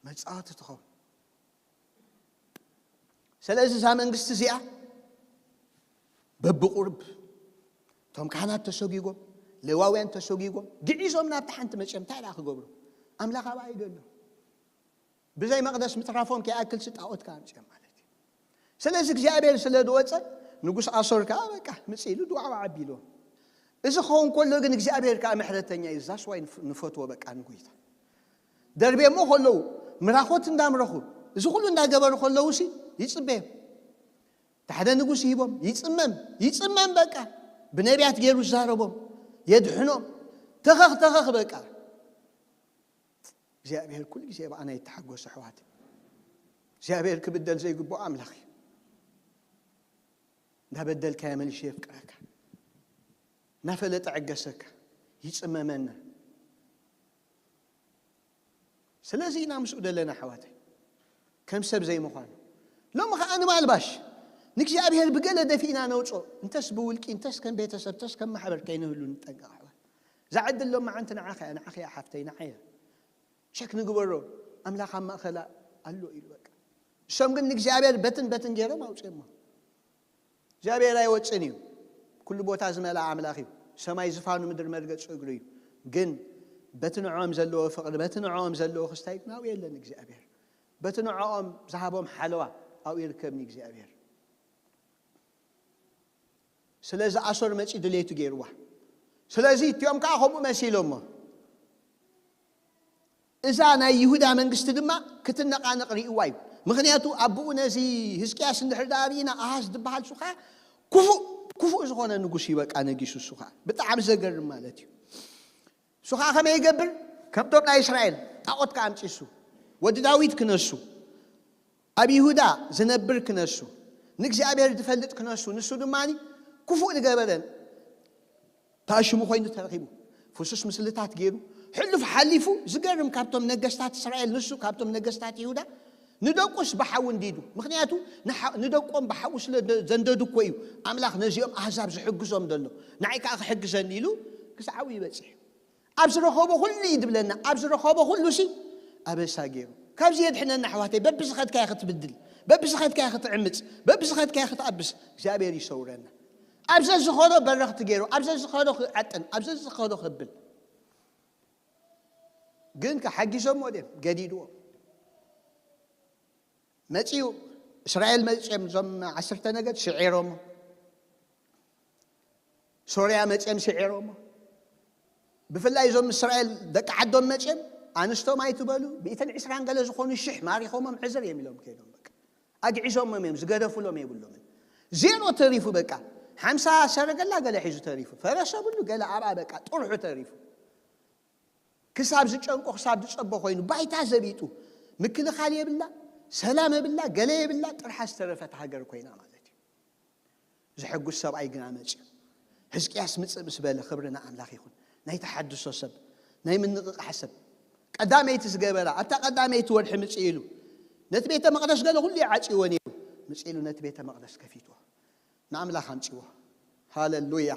መጻወቲ ትኸውን። ስለዚ እዛ መንግስቲ እዚኣ በብቁሩብ እቶም ካህናት ተሰጊጎም፣ ሌዋውያን ተሰጊጎም፣ ግዒዞም ናብቲ ሓንቲ መጺኦም እንታይ ደኣ ክገብሩ? ኣምላኽ ኣብኣ እዩ ዘሎ። ብዘይ መቕደስ ምትራፎም ከይኣክልሲ ጣዖት ከኣ ኣምጺኦም ማለት እዩ። ስለዚ እግዚኣብሔር ስለ ዝወጸ ንጉስ ኣሶር ከኣ በቃ ምጽእ ኢሉ ድዋዕዋዕ ኣቢልዎም። እዚ ክኸውን ከሎ ግን እግዚኣብሔር ከኣ ምሕረተኛ እዩ። ዛስ ዋይ ንፍ-፣ ንፈትዎ በቃ ንጎይታ። ደርቤሞ ከለዉ ምራኾት እንዳምረኹ እዚ ኩሉ እንዳገበሩ ከለዉ ሲ ይጽበዮም። እቲ ሓደ ንጉስ ይሂቦም፣ ይጽመም፣ ይጽመም በቃ። ብነቢያት ገይሩ ዝዛረቦም፣ የድሕኖም። ተኸኽ ተኸኽ በቃ። እግዚኣብሔር ኩሉ ግዜ ብኣና ይተሓጎስ ኣሕዋት። እግዚኣብሔር ክብደል ዘይግብኦ ኣምላኽ እዩ። እንዳበደልካዮ መሊሹ የፍቅረካ፣ እናፈለጠ ዕገሰካ፣ ይጽመመና። ስለዚ ኢና ምስኡ ደለና ኣሕዋተይ፣ ከም ሰብ ዘይምዃኑ። ሎሚ ኸዓ ንማልባሽ ንእግዚኣብሔር ብገለ ደፊእና ነውጾ፣ እንተስ ብውልቂ፣ እንተስ ከም ቤተሰብ፣ እንተስ ከም ማሕበር ከይንህሉ ንጠንቀቕ ኣሕዋት። እዛ ዕድል ሎሚ ዓንቲ ንዓኻ እያ፣ ንዓኺ እያ ሓፍተይ፣ ንዓይ እያ። ቸክ ንግበሮ፣ ኣምላኽ ኣብ ማእኸላ ኣሎ ኢሉ በቃ። እሶም ግን ንእግዚኣብሔር በትን በትን ገይሮም ኣውፅኦሞ። እግዚኣብሔር ኣይወፅን እዩ። ኩሉ ቦታ ዝመልኣ ኣምላኽ እዩ። ሰማይ ዝፋኑ ምድሪ መርገፂ እግሩ እዩ። ግን በቲ ንዕኦም ዘለዎ ፍቕሪ፣ በቲ ንዕኦም ዘለዎ ክስታይ ግን ኣብኡ የለን እግዚኣብሔር። በቲ ንዕኦም ዝሃቦም ሓለዋ ኣብኡ ይርከብኒ እግዚኣብሔር። ስለዚ ኣሶር መፂ ድሌቱ ገይርዋ። ስለዚ እቲኦም ከዓ ከምኡ መሲሎሞ። እዛ ናይ ይሁዳ መንግስቲ ድማ ክትነቓነቕ ርእይዋ እዩ። ምኽንያቱ ኣቦኡ ነዚ ህዝቅያስ እንድሕር ደኣ ርኢና ኣሃዝ ዝበሃል እሱ ከዓ ክፉእ ክፉእ ዝኾነ ንጉስ እዩ በቃ ነጊሱ እሱ ከዓ። ብጣዕሚ ዘገርም ማለት እዩ። እሱ ከዓ ከመይ ይገብር? ከምቶም ናይ እስራኤል ጣዖት ከዓ ኣምፂሱ ወዲ ዳዊት ክነሱ ኣብ ይሁዳ ዝነብር ክነሱ፣ ንእግዚኣብሔር ዝፈልጥ ክነሱ፣ ንሱ ድማ ክፉእ ዝገበረን ተኣሽሙ ኮይኑ ተረኺቡ። ፍሱስ ምስልታት ገይሩ፣ ሕሉፍ ሓሊፉ፣ ዝገርም ካብቶም ነገስታት እስራኤል ንሱ፣ ካብቶም ነገስታት ይሁዳ ንደቁስ ብሓዊ እንዲዱ። ምኽንያቱ ንሓ-፣ ንደቆም ብሓዊ ስለ ደ-፣ ዘንደዱ እኮ እዩ ኣምላኽ ነዚኦም ኣህዛብ ዝሕግዞም ዘሎ። ንዓይ ከዓ ክሕግዘኒ ኢሉ ክሳብ ይበጽሕ። ኣብ ዝረኸቦ ኩሉ እዩ ድብለና። ኣብ ዝረኸቦ ኩሉ ሲ ኣበሳ ገይሩ። ካብዚ የድሕነና ኣሕዋተይ። በብዝኸድካዮ ክትብድል፣ በብዝኸድካዮ ክትዕምፅ፣ በብዝኸድካዮ ክትኣብስ እግዚኣብሔር ይሰውረና። ኣብ ዘዝኸዶ በረኽቲ ገይሩ፣ ኣብ ዘዝኸዶ ክዓጥን፣ ኣብ ዘዝኸዶ ክብል። ግን ከሓጊሶሞ ድም ገዲድዎ። መፂኡ እስራኤል መፂኦም እዞም ዓሰርተ ነገድ ስዒሮሞ። ሶርያ መፂኦም ስዒሮሞ። ብፍላይ እዞም እስራኤል ደቂ ዓዶም መፂኦም ኣንስቶም ኣይትበሉ፣ ሚእትን ዕስራን ገለ ዝኾኑ ሽሕ ማሪኾሞም ሕዝር እዮም ኢሎም ከይዶም። በቃ ኣግዒዞሞም እዮም፣ ዝገደፉሎም የብሎምን። ዜሮ ተሪፉ በቃ። ሓምሳ ሰረገላ ገለ ሒዙ ተሪፉ። ፈረስ የብሉ፣ ገለ ኣብኣ በቃ ጥርሑ ተሪፉ። ክሳብ ዝጨንቆ፣ ክሳብ ዝጸቦ ኮይኑ፣ ባይታ ዘቢጡ፣ ምክልኻል የብላ፣ ሰላም የብላ፣ ገለ የብላ፣ ጥርሓ ዝተረፈት ሃገር ኮይና ማለት እዩ። ዘሐጉስ ሰብኣይ ግና መጺኡ። ሕዝቅያስ ምጽእ ምስ በለ፣ ክብሪ ንኣምላኽ ይኹን። ናይ ተሓድሶ ሰብ፣ ናይ ምንቕቓሕ ሰብ። ቀዳመይቲ ዝገበራ፣ ኣብታ ቀዳመይቲ ወርሒ ምጽእ ኢሉ፣ ነቲ ቤተ መቕደስ ገለ ኩሉ ይዓጽይዎ ነይሩ። ምጽእ ኢሉ ነቲ ቤተ መቕደስ ከፊትዎ። ንኣምላኽ ኣምጽዎ። ሃለሉያ።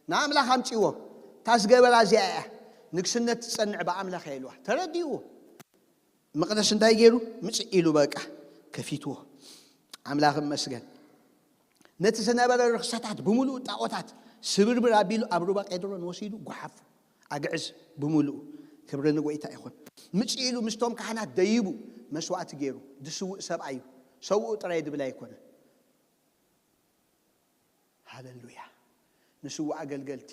ንኣምላኽ ኣምጽዎ። እታ ዝገበራ እዚኣ እያ። ንግስነት ትጸንዕ ብኣምላኽ እያ ኢልዋ። ተረዲእዎ። መቕደስ እንታይ ገይሩ? ምጽእ ኢሉ በቃ ከፊትዎ። ኣምላኽ ይመስገን። ነቲ ዝነበረ ርኽሰታት ብምሉኡ ጣዖታት ስብርብር ኣቢሉ ኣብ ሩባ ቄድሮን ወሲዱ ጓሓፉ። ኣግዕዝ ብምሉኡ። ክብሪ ንጎይታ ይኹን። ምጽእ ኢሉ ምስቶም ካህናት ደይቡ መስዋእቲ ገይሩ። ድስውእ ሰብኣይ እዩ። ሰውኡ ጥራይ ድብል ኣይኮነ። ሃለሉያ። ንስውእ ኣገልገልቲ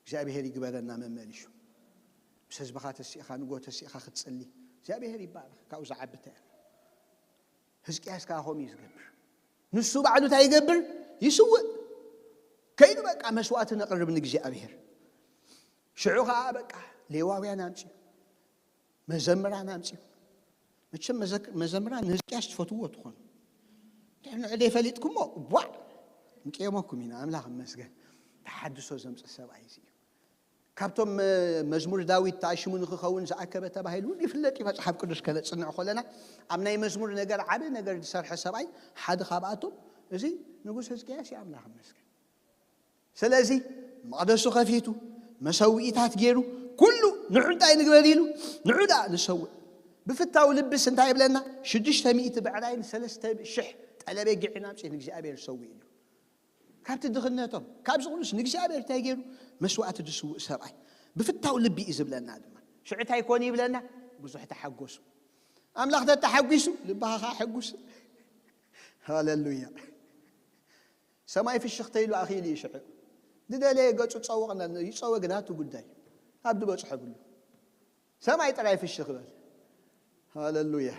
እግዚኣብሔር ይግበረና መመሊሹ። ምስ ህዝብኻ ተሲእኻ፣ ንጎ ተሲእኻ ክትጽሊ እግዚኣብሔር ይባረኽ። ካብኡ ዝዓቢ እንታይ ኣሎ? ህዝቅያስ ከዓ ከምኡ እዩ ዝገብር። ንሱ ባዕሉ እንታይ ይገብር? ይስውእ። ከይዱ በቃ መስዋእቲ ነቕርብ ንእግዚኣብሔር። ሽዑ ከዓ በቃ ሌዋውያን ኣምፅኡ፣ መዘምራን ኣምፅኡ። መቸም መዘክ-፣ መዘምራን ንህዝቅያስ ትፈትውዎ ትኾኑ። ንዑ ደይፈሊጥኩሞ ዋዕ ምቅየመኩም ኢና። ኣምላኽ ይመስገን። ተሓድሶ ዘምፅእ ሰብኣይ እዚ እዩ። ካብቶም መ-፣ መዝሙር ዳዊት ተኣሽሙ ንክኸውን ዝኣከበ ተባሂሉ እውን ይፍለጥ እዩ። መፅሓፍ ቅዱስ ከነፅንዕ ከለና ኣብ ናይ መዝሙር ነገር ዓቢ ነገር ዝሰርሐ ሰብኣይ ሓደ ካብኣቶም እዚ ንጉስ ህዝቅያስ እዩ። ኣምላኽ ይመስገን። ስለዚ መቕደሱ ከፊቱ መሰውኢታት ገይሩ ኩሉ ንዑ እንታይ ንግበር ኢሉ ንዑ ደኣ ንሰውእ። ብፍታው ልብስ እንታይ ይብለና? ሽዱሽተ ሚእቲ ብዕራይን ሰለስተ ሽሕ ጠለቤ ጊዕን ኣምፅኡ ንእግዚኣብሔር ሰውእ ኢሉ። ካብቲ ድኽነቶም ካብዚ ኩሉስ ንእግዚኣብሔር እንታይ ገይሩ? መስዋእቲ ዝስውእ ሰብኣይ ብፍታው ልቢ እዩ ዝብለና። ድማ ሽዑ እንታይ ኮነ ይብለና? ብዙሕ ተሓጎሱ። ኣምላኽ ተተሓጒሱ ልብኻ ከዓ ሕጉስ። ሃሌሉያ። ሰማይ ፍሽኽ ተይሉ ኣኺሉ እዩ ሽዑ። ዝደለየ ገጹ ጸወቕ እና ይጸወግ ናቱ ጉዳይ። ኣብ ዝበጽሖ ብሉ። ሰማይ ጥራይ ፍሽኽ በል። ሃሌሉያ።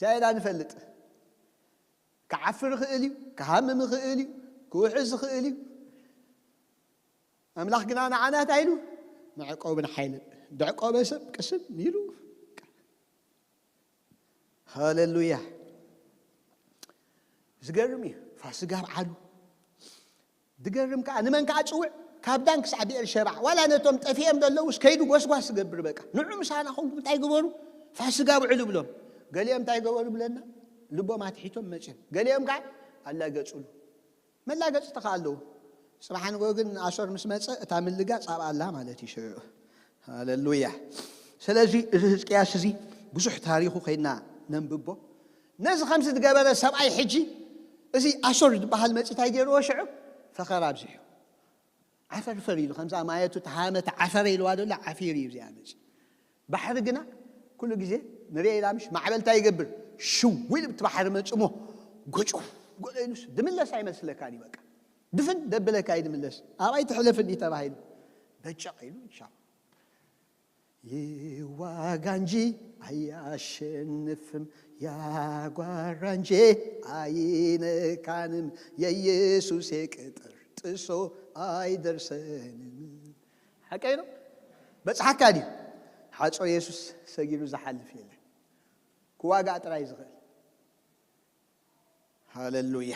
ዛይዳ ንፈልጥ። ክዓፍር ይኽእል እዩ፣ ክሃምም ይኽእል እዩ፣ ክውሕዝ ይኽእል እዩ። ኣምላኽ ግና ንዓና እንታይ ኢሉ? መዕቆብን ሓይልን። ደዕቆበ ሰብ ቅስን ኢሉ። ሃሌሉያ። ዝገርም እዩ። ፋሲጋ ኣብዓሉ። ዝገርም ከዓ፣ ንመን ከዓ ጽውዕ? ካብ ዳን ክሳዕ ብኤር ሸባዕ። ዋላ ነቶም ጠፊኦም ዘለውስ ከይዱ ጎስጓስ ዝገብር፣ በቃ፣ "ንዑ ምሳና ኾንኩም እንታይ ግበሩ? ፋሲጋ ኣብዕሉ" ብሎም። ገሊኦም እንታይ ገበሩ ብለና? ልቦም ኣትሒቶም መጽዮም። ገሊኦም ከዓ ኣላገጹሉ። መላገጽቲ ከዓ ኣለዉ። ጽባሕ ንግሆ ግን ኣሶር ምስ መጸ፣ እታ ምልጋጽ ኣብኣ ኣላ ማለት እዩ ሽዑ። ሃሌሉያ። ስለዚ እዚ ህዝቅያስ እዚ ብዙሕ ታሪኹ ከይና ነንብቦ። ነዚ ከምዚ ዝገበረ ሰብኣይ ሕጂ፣ እዚ ኣሶር ዝበሃል መጺ እንታይ ገይርዎ ሽዑ? ፈኸራ ኣብዚሑ። ዓፈርፈር ኢሉ፣ ከምዛ ማየቱ ተሃመተ ዓፈረ ኢልዋ ዘሎ ዓፊር እዩ እዚኣ መጺ። ባሕሪ ግና ኩሉ ግዜ ንሪኦ ኢና፣ ምሽ ማዕበል እንታይ ይገብር? ሽው ኢሉ ብቲ ባሕሪ መጽሞ፣ ጎጭ ጎሎ ኢሉስ ድምለስ ኣይመስለካን እዩ። በቃ ድፍን ደብለካ እዩ ድምለስ። ኣብኣይ ትሕለፍኒ ተባሂሉ በጨቕ ኢሉ ቻው። ይዋጋ እንጂ ኣያሸንፍም፣ ያጓራ እንጂ ኣይነካንም፣ የኢየሱስ ቅጥር ጥሶ ኣይደርሰንም። ሓቀይ ነው። በጽሓካ ድዩ? ሓጾ የሱስ ሰጊሩ ዝሓልፍ የለን። ክዋጋእ ጥራይ ዝኽእል። ሃሌሉያ።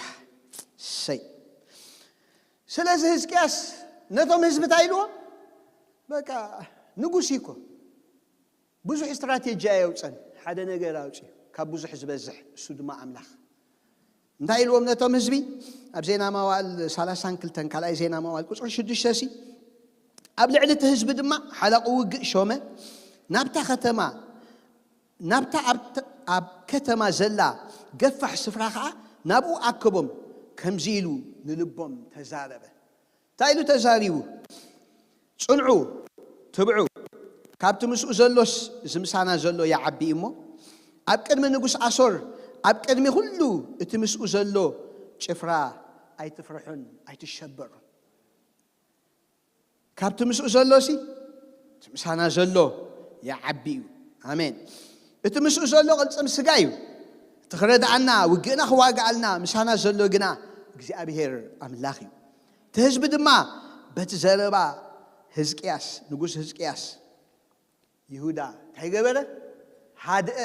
ሰይ። ስለዚ ህዝቅያስ ነቶም ህዝቢ እንታይ ኢልዎም? በቃ ንጉስ እዩ እኮ። ብዙሕ ስትራቴጂ ኣየውፀን። ሓደ ነገር ኣውፅዩ፣ ካብ ብዙሕ ዝበዝሕ፣ እሱ ድማ ኣምላኽ። እንታይ ኢልዎም ነቶም ህዝቢ? ኣብ ዜና መዋዕል ሰላሳን ክልተን፣ ካልኣይ ዜና መዋዕል ቁፅሪ ሽዱሽተ ሲ፣ ኣብ ልዕሊ እቲ ህዝቢ ድማ ሓለቕ ውግእ ሾመ። ናብታ ከተማ፣ ናብታ ኣብ ተ-፣ ኣብ ከተማ ዘላ ገፋሕ ስፍራ ኸዓ ናብኡ ኣከቦም፣ ከምዚ ኢሉ ንልቦም ተዛረበ። እንታይ ኢሉ ተዛሪቡ? "ጽንዑ፣ ትብዑ፣ ካብቲ ምስኡ ዘሎስ እዚ ምሳና ዘሎ ይዓቢ እሞ፣ ኣብ ቅድሚ ንጉስ ኣሶር፣ ኣብ ቅድሚ ኩሉ እቲ ምስኡ ዘሎ ጭፍራ ኣይትፍርሑን ኣይትሸበሩን። ካብቲ ምስኡ ዘሎሲ፣ እቲ ምሳና ዘሎ ይዓቢ እዩ።" ኣሜን። እቲ ምስኡ ዘሎ ቅልጽም ስጋ እዩ። እቲ ክረድኣና፣ ውግእና ክዋግኣልና ምሳና ዘሎ ግና እግዚኣብሔር ኣምላኽ እዩ። እቲ ህዝቢ ድማ በቲ ዘረባ ህዝቅያስ፣ ንጉስ ህዝቅያስ፣ ይሁዳ እንታይ ገበረ? ሃድአ።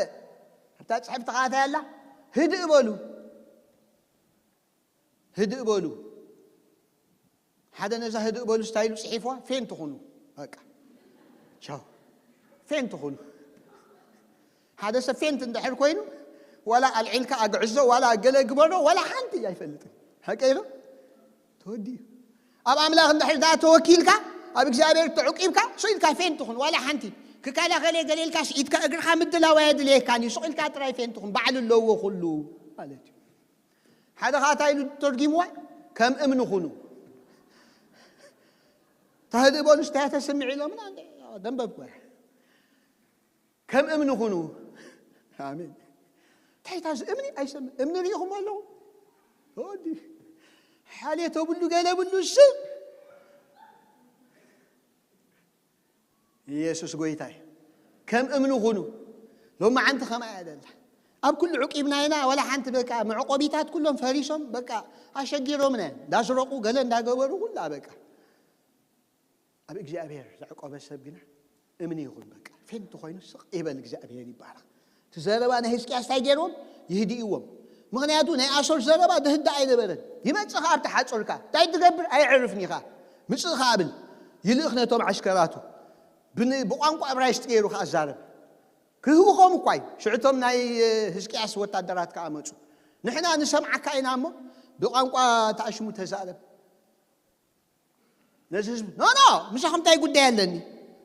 ኣብታ ጽሕፍቲ ኸዓ እንታይ ኣላ? "ህድእ በሉ፣ ህድእ በሉ።" ሓደ ነዛ "ህድእ በሉ" እንታይ ኢሉ ጽሒፍዋ? "ፌን ትኹኑ፣ በቃ ቻው፣ ፌን ትኹኑ።" ሓደ ሰብ ፌንት እንድሕር ኮይኑ፣ ዋላ ኣልዒልካ ኣግዕዞ፣ ዋላ ገለ ግበሮ፣ ዋላ ሓንቲ ኣይፈልጥን። ሓቀይ ዶ? ተወዲኡ። ኣብ ኣምላኽ እንድሕር ደኣ ተወኪልካ፣ ኣብ እግዚኣብሔር ተዕቂብካ፣ ስቕ ኢልካ ፌን ትኹን፣ ዋላ ሓንቲ። ክከላኸል እየ ገለ ኢልካስ፣ ኢድካ እግርኻ ምድላው ኣየድልየካን እዩ፣ ስቕ ኢልካ ጥራይ ፌን ትኹን፣ ባዕሉ ኣለዎ ኩሉ ማለት እዩ። ሓደ ኸዓ እንታይ ኢሉ ተርጊምዋ? "ከም እምኒ ኩኑ።" ተህድእ በሉ፣ እንታይ ተስምዕ ኢሎምና፣ ደንበብኩ። "ከም እምኒ ኩኑ።" ኣሜን። እንታይ ታዝ እምኒ ኣይሰምዕ፣ እምኒ ርኢኹም ኣለኹም? ወዲ ሓልዮ ተብሉ፣ ገለ ብሉ፣ እሱ ኢየሱስ ጎይታ እዩ። ከም እምኒ ኩኑ። ሎማዓንቲ ከምኣ እያ ደላ። ኣብ ኩሉ ዕቂብና ኢና፣ ዋላ ሓንቲ በቃ መዕቆቢታት ኩሎም ፈሪሶም፣ በቃ ኣሸጊሮምና እዮም። እንዳስረቁ፣ ገለ እንዳገበሩ፣ ኩላ በቃ። ኣብ እግዚኣብሔር ዘዕቆበ ሰብ ግና እምኒ ይኹን፣ በቃ ፌንት ኮይኑ ስቕ ይበል፣ እግዚኣብሔር ይባረኽ። እቲ ዘረባ ናይ ህዝቅያስ እንታይ ገይርዎም? ይህድእዎም። ምኽንያቱ ናይ ኣሶር ዘረባ ድህዳእ ኣይነበረን። ይመጽእ ኸኣ ኣብቲ ሓጾርካ። እንታይ ትገብር? ኣየዕርፍን ኢኻ። ምጽእ ኸኣ ብል። ይልእኽ ነቶም ዓሽከራቱ። ብን-፣ ብቋንቋ እብራይስጥ ገይሩ ኸኣ ዛረብ። ክህውኾም እኳ እዩ። ሽዑ እቶም ናይ ህዝቅያስ ወታደራት ከኣ መጹ። ንሕና ንሰምዓካ ኢና እሞ ብቋንቋ ተኣሽሙ ተዛረብ። ነዚ ህዝቢ፣ "ኖ፣ ኖ፣ ምሳኹም እንታይ ጉዳይ ኣለኒ?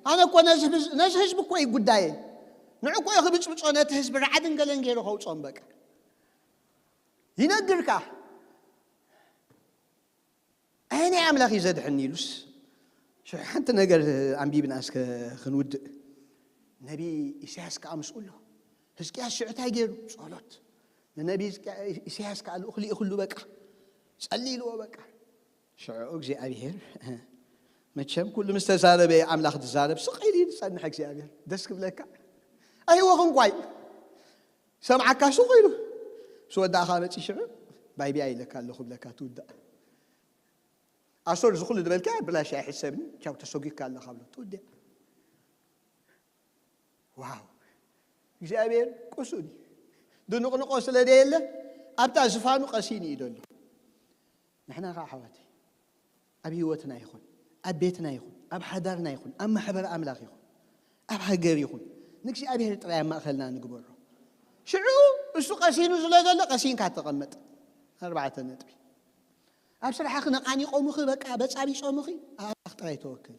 ኣነ እኮ ነዚ ህዝቢ፣ ነዚ ህዝቢ እኮ እዩ ጉዳየ። ንዑ እኮ እዩ ክብጽብጾ፣ ነቲ ህዝቢ ራዕድን ገለን ገይሩ ከውጽኦም በቃ። ይነግርካ። ኣየናይ ኣምላኽ እዩ ዘድሕን?" ኢሉስ፣ ሽዑ ሓንቲ ነገር ኣንቢብና እስከ ክንውድእ። ነቢ ኢሳያስ ከኣ ምስኡ ኣሎ። ህዝቅያስ ሽዑ እንታይ ገይሩ? ጸሎት። ንነቢ ህዝቅያ-፣ ኢሳያስ ከኣ ልኡኽ ልኢኽሉ በቃ። ጸልይልዎ በቃ። ሽዑ እግዚኣብሔር መቸም ኩሉ ምስ ተዛረበ ኣምላኽ ዝዛረብ ስቕ ኢሉ እዩ ዝጸንሕ እግዚኣብሔር። ደስ ክብለካ። ኣይወኽን ኳይ። ሰምዓካ ሱቕ ኢሉ። ምስ ወዳእኻ መጺ ሽዑ ባይ ቢያ ኢለካ ኣለኹ ብለካ ትውዳእ። ኣሶር ዝኹሉ ዝበልካ ብላሽ ኣይሕሰብኒ። ቻው ተሰጒካ ኣለኻ ብሎ ትውድያ። ዋው! እግዚኣብሔር ቅሱን እዩ። ድንቕንቆ ስለ ደየለ ኣብታ ዝፋኑ ቀሲኑ እዩ ዘሎ። ንሕና ከዓ ኣሕዋተይ ኣብ ህይወትና ይኹን ኣብ ቤትና ይኹን ኣብ ሓዳርና ይኹን ኣብ ማሕበር ኣምላኽ ይኹን ኣብ ሃገር ይኹን ንእግዚኣብሔር ጥራይ ኣብ ማእኸልና ንግበሮ። ሽዑ እሱ ቀሲኑ ስለ ዘሎ ቀሲንካ ተቐመጥ። ኣርባዕተ ነጥቢ። ኣብ ስራሕኺ ነቓኒቆምኺ በቃ በጻቢጾምኺ ኣብ ኣምላኽ ጥራይ ተወከሊ።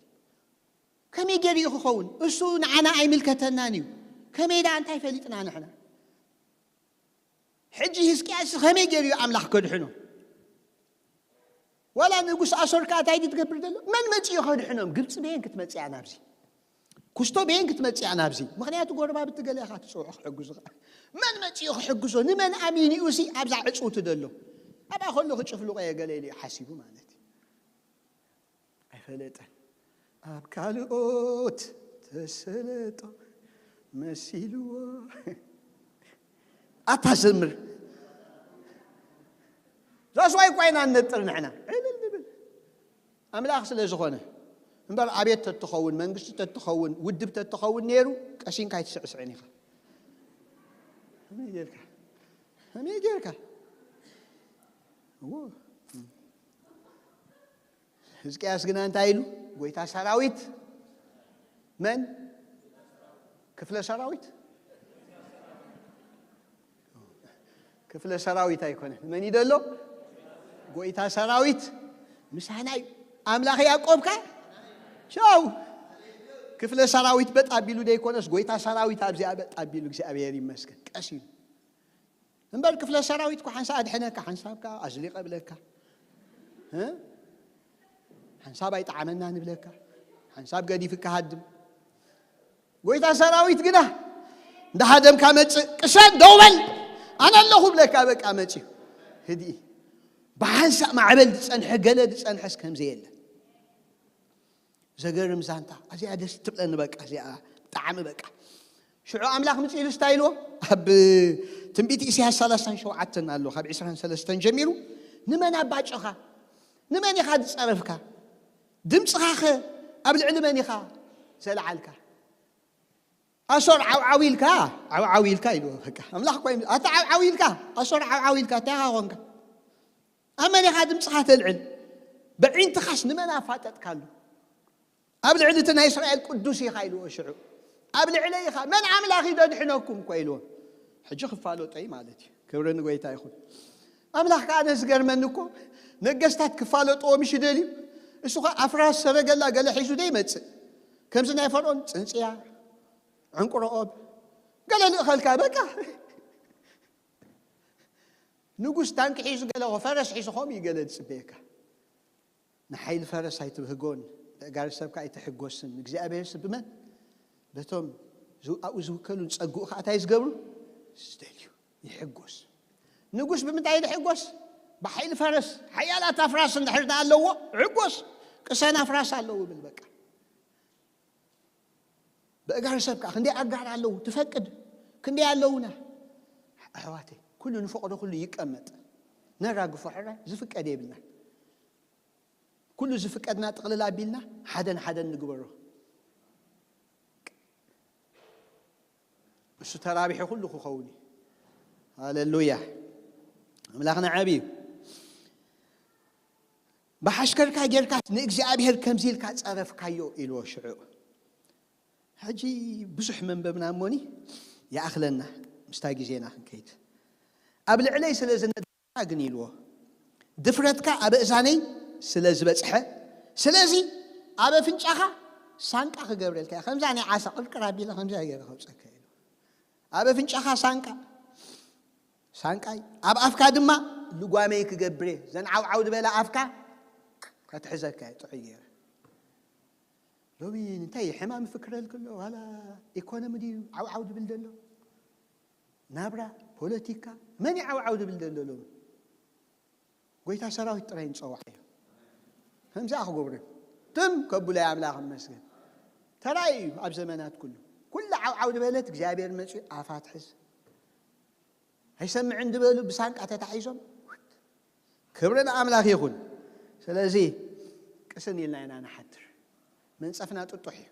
ከመይ ገይሩ እዩ ክኸውን? እሱ ንዓና ኣይምልከተናን እዩ። ከመይ ደኣ እንታይ ፈሊጥና ንሕና? ሕጂ ህዝቅያስ ከመይ ገይሩ እዩ ኣምላኽ ከድሕኖ? ዋላ ንጉስ ኣሶር ከኣ እንታይ ድዩ ትገብር ዘሎ? መን መጺኡ ከድሕኖም? ግብጺ በየን ክትመጽእ እያ ናብዚ? ኩስቶ በየን ክትመጽእ እያ ናብዚ? ምኽንያቱ ጎረባብቲ ገለ ኢኻ ትጽውዖ ክሕግዙኻ። መን መጺኡ ክሕግዞ? ንመን ኣሚኑ እዩ ሲ ኣብዛ ዕጽውቲ ዘሎ? ኣብኣ ከሎ ክጭፍልቆ እየ ገለ ኢሉ እዩ ሓሲቡ ማለት እዩ። ኣይፈለጠን። ኣብ ካልኦት ተሰለጦ መሲልዎ። ኣታ ዘምር። ዛስዋይ እኳ ኢና ንነጥር ንሕና። ዕልል ንብል። ኣምላኽ ስለ ዝኾነ። እምበር ኣቤት ተትኸውን፣ መንግስቲ ተትኸውን፣ ውድብ ተትኸውን ነይሩ፣ ቀሲንካ ኣይትስዕስዕን ኢኻ። ከመይ ጌርካ? ከመይ ጌርካ? እዎ። ህዝቅያስ ግና እንታይ ኢሉ? ጎይታ ሰራዊት መን? ክፍለ ሰራዊት? ክፍለ ሰራዊት ኣይኮነን። መን እዩ ደሎ? ጎይታ ሰራዊት ምሳና እዩ። ኣምላኽ ያዕቆብካ ቻው። ክፍለ ሰራዊት በጥ ኣቢሉ ደይኮነስ፣ ጎይታ ሰራዊት ኣብዚኣ በጥ ኣቢሉ፣ እግዚኣብሔር ይመስገን። ቀስ ኢሉ። እምበር ክፍለ ሰራዊት እኮ ሓንሳብ ኣድሕነካ፣ ሓንሳብ ከኣ ኣዝሊቐ ብለካ። እ? ሓንሳብ ኣይጠዓመና ንብለካ፣ ሓንሳብ ገዲፍካ ሃድም። ጎይታ ሰራዊት ግና እንዳሃደምካ መጽእ፣ ቅሰን ደው በል፣ ኣነ ኣለኹ ብለካ፣ በቃ መጽዩ። ህድኢ። ብሓንሳብ ማዕበል ዝጸንሐ፣ ገለ ዝጸንሐስ ከምዚ የለን። ዘገርም ዛንታ፣ ኣዚኣ ደስ ትብለኒ፣ በቃ፣ እዚኣ ብጣዕሚ፣ በቃ። ሽዑ ኣምላኽ ምጽእ ኢሉ እንታይ ኢልዎ? ኣብ ትንቢት ኢሳያስ ሰላሳን ሸውዓተን ኣሎ፣ ካብ ዕስራን ሰለስተን ጀሚሩ፣ "ንመን ኣባጨኻ? ንመን ኢኻ ዝጸረፍካ? ድምጽኻኸ ኣብ ልዕሊ መን ኢኻ ዘልዓልካ?" ኣሶር ዓውዓው ኢልካ፣ ዓውዓው ኢልካ ኢልዎ፣ በቃ። ኣምላኽ እኮ እዩ፣ ኣታ ዓውዓው ኢልካ፣ ኣሶር ዓውዓው ኢልካ፣ እንታይ ኢኻ ኾንካ? ኣብ መን ኢኻ ድምጽኻ ተልዕል? በዒንትኻስ ንመን ኣፋጠጥካሉ? ኣብ ልዕሊ እቲ ናይ እስራኤል ቅዱስ ኢኻ ኢልዎ ሽዑ። ኣብ ልዕለይ ኢኻ፣ መን ኣምላኽ እዩ ዘድሕነኩም እኮ ኢልዎ። ሕጂ ክፋለጦ እዩ ማለት እዩ። ክብሪ ንጎይታ ይኹን። ኣምላኽ ከኣ ነዚ ዝገርመኒ እኮ፣ ነገስታት ክፋለጥዎ ምሽ ደልዩ፣ እሱ ኸኣ ኣፍራስ ሰረገላ ገለ ሒዙ ዶ ይመጽእ? ከምዚ ናይ ፈርዖን ጽንጽያ፣ ዕንቁሮ ኦብ፣ ገለ ልእኸልካ፣ በቃ። ንጉስ ታንኪ ሒዙ ገለ፣ ፈረስ ሒዙ ከምኡ እዩ ገለ ዝጽበየካ። ንሓይሊ ፈረስ ኣይትብህጎን፣ ብእጋር ሰብካ ኣይትሕጎስን። እግዚኣብሔርስ ብመን? በቶም ዝው-፣ ኣብኡ ዝውከሉን ጸግኡ ኸዓ እንታይ ዝገብሩ? ዝደልዩ። ይሕጎስ። ንጉስ ብምንታይ እዩ ዝሕጎስ? ብሓይሊ ፈረስ። ሓያላት ኣፍራስ እንድሕር ደኣ ኣለዎ፣ ይሕጎስ። ቅሰን ኣፍራስ ኣለዉ ይብል በቃ። ብእጋር ሰብ ከኣ ክንደይ ኣጋር ኣለዉ፣ ትፈቅድ? ክንደይ ኣለዉና? ኣሕዋተይ፣ ኩሉ ንፈቕዶ ኩሉ ይቀመጥ። ነራግፎ ሕራይ ዝፍቀድ የብልና። ኩሉ ዝፍቀድና ጥቕልል ኣቢልና ሓደን ሓደን ንግበሮ። እሱ ተራቢሑ ኩሉ ክኸውን እዩ። ሃሌሉያ። ኣምላኽና ዓቢ እዩ። ብሓሽከርካ ጌርካ ንእግዚኣብሔር ከምዚ ኢልካ ጸረፍካዮ ኢልዎ ሽዑ። ሕጂ ብዙሕ መንበብና እሞኒ ይኣኽለና ምስታ ግዜና ክንከይድ። ኣብ ልዕለይ ስለ ዝነደድካ ግን ኢልዎ፣ ድፍረትካ ኣብ እዛነይ ስለ ዝበጽሐ፣ ስለዚ ኣብ ኣፍንጫኻ ሳንቃ ክገብረልካ እየ። ከምዛ ናይ ዓሳ ቅርቅር ኣቢለ ከምዚኣ ገይረ ከውጸካ ኢልዎ። ኣብ ኣፍንጫኻ ሳንቃ፣ ሳንቃይ፣ ኣብ ኣፍካ ድማ ልጓመይ ክገብር እየ። ዘን ዓውዓው ዝበላ ኣፍካ ከትሕዘካ እየ ጥዑይ ገይረ። ሎሚ እንታይ ሕማም ይፍክረልክ ኣሎ? ዋላ ኢኮኖሚ ድዩ ዓውዓው ድብል ዘሎ? ናብራ፣ ፖለቲካ፣ መን እዩ ዓውዓው ድብል ዘሎ ሎሚ? ጎይታ ሰራዊት ጥራይ ንጸውዓዮ። ከምዚኣ ክገብሩ ትም ከብሎ ኣምላኽ ይመስገን። ተራእዩ እዩ ኣብ ዘመናት ኩሉ። ኩሉ ዓውዓው ድበለት እግዚኣብሔር መጺኡ ኣፋ ትሕዝ። ኣይሰምዕን ድበሉ ብሳንቃ ተታሒዞም። ክብሪ ንኣምላኽ ይኹን። ስለዚ ቅስን ኢልና ኢና ንሓድር። መንጸፍና ጥጡሕ እዩ።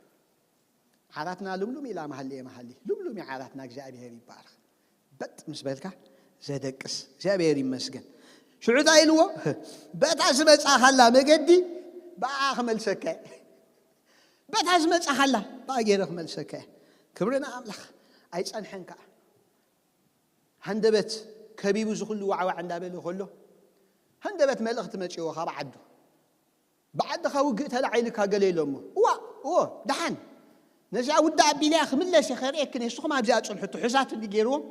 ዓራትና ልምሉም ኢላ መሃሊ እየ መሃሊ። ልምሉም እዩ ዓራትና፣ እግዚኣብሔር ይባረኽ። በጥ ምስ በልካ ዘደቅስ እግዚኣብሔር ይመስገን። ሽዑ እንታይ ኢልዎ? በታ ዝመጻኻላ መገዲ ብኣ ክመልሰካ እየ። በታ ዝመጻኻላ ብኣ ገይረ ክመልሰካ እየ። ክብሪ ንኣምላኽ። ኣይጸንሐን ከኣ። ሃንደበት ከቢቡ ዝኹሉ ዋዕዋዕ እንዳበለ ከሎ ሃንደበት መልእኽቲ መጺዎ ካብ ዓዱ። ብዓድኻ ውግእ ተላዒልካ ገለ ኢሎሞ። እዋ፣ እዎ፣ ደሓን። ነዚኣ ውዳ ኣቢለያ ክምለስ እየ ከርእየክን እየ። ንስኹም ኣብዚኣ ጽንሑ፣ ትሑዛት እንዲ ገይርዎም።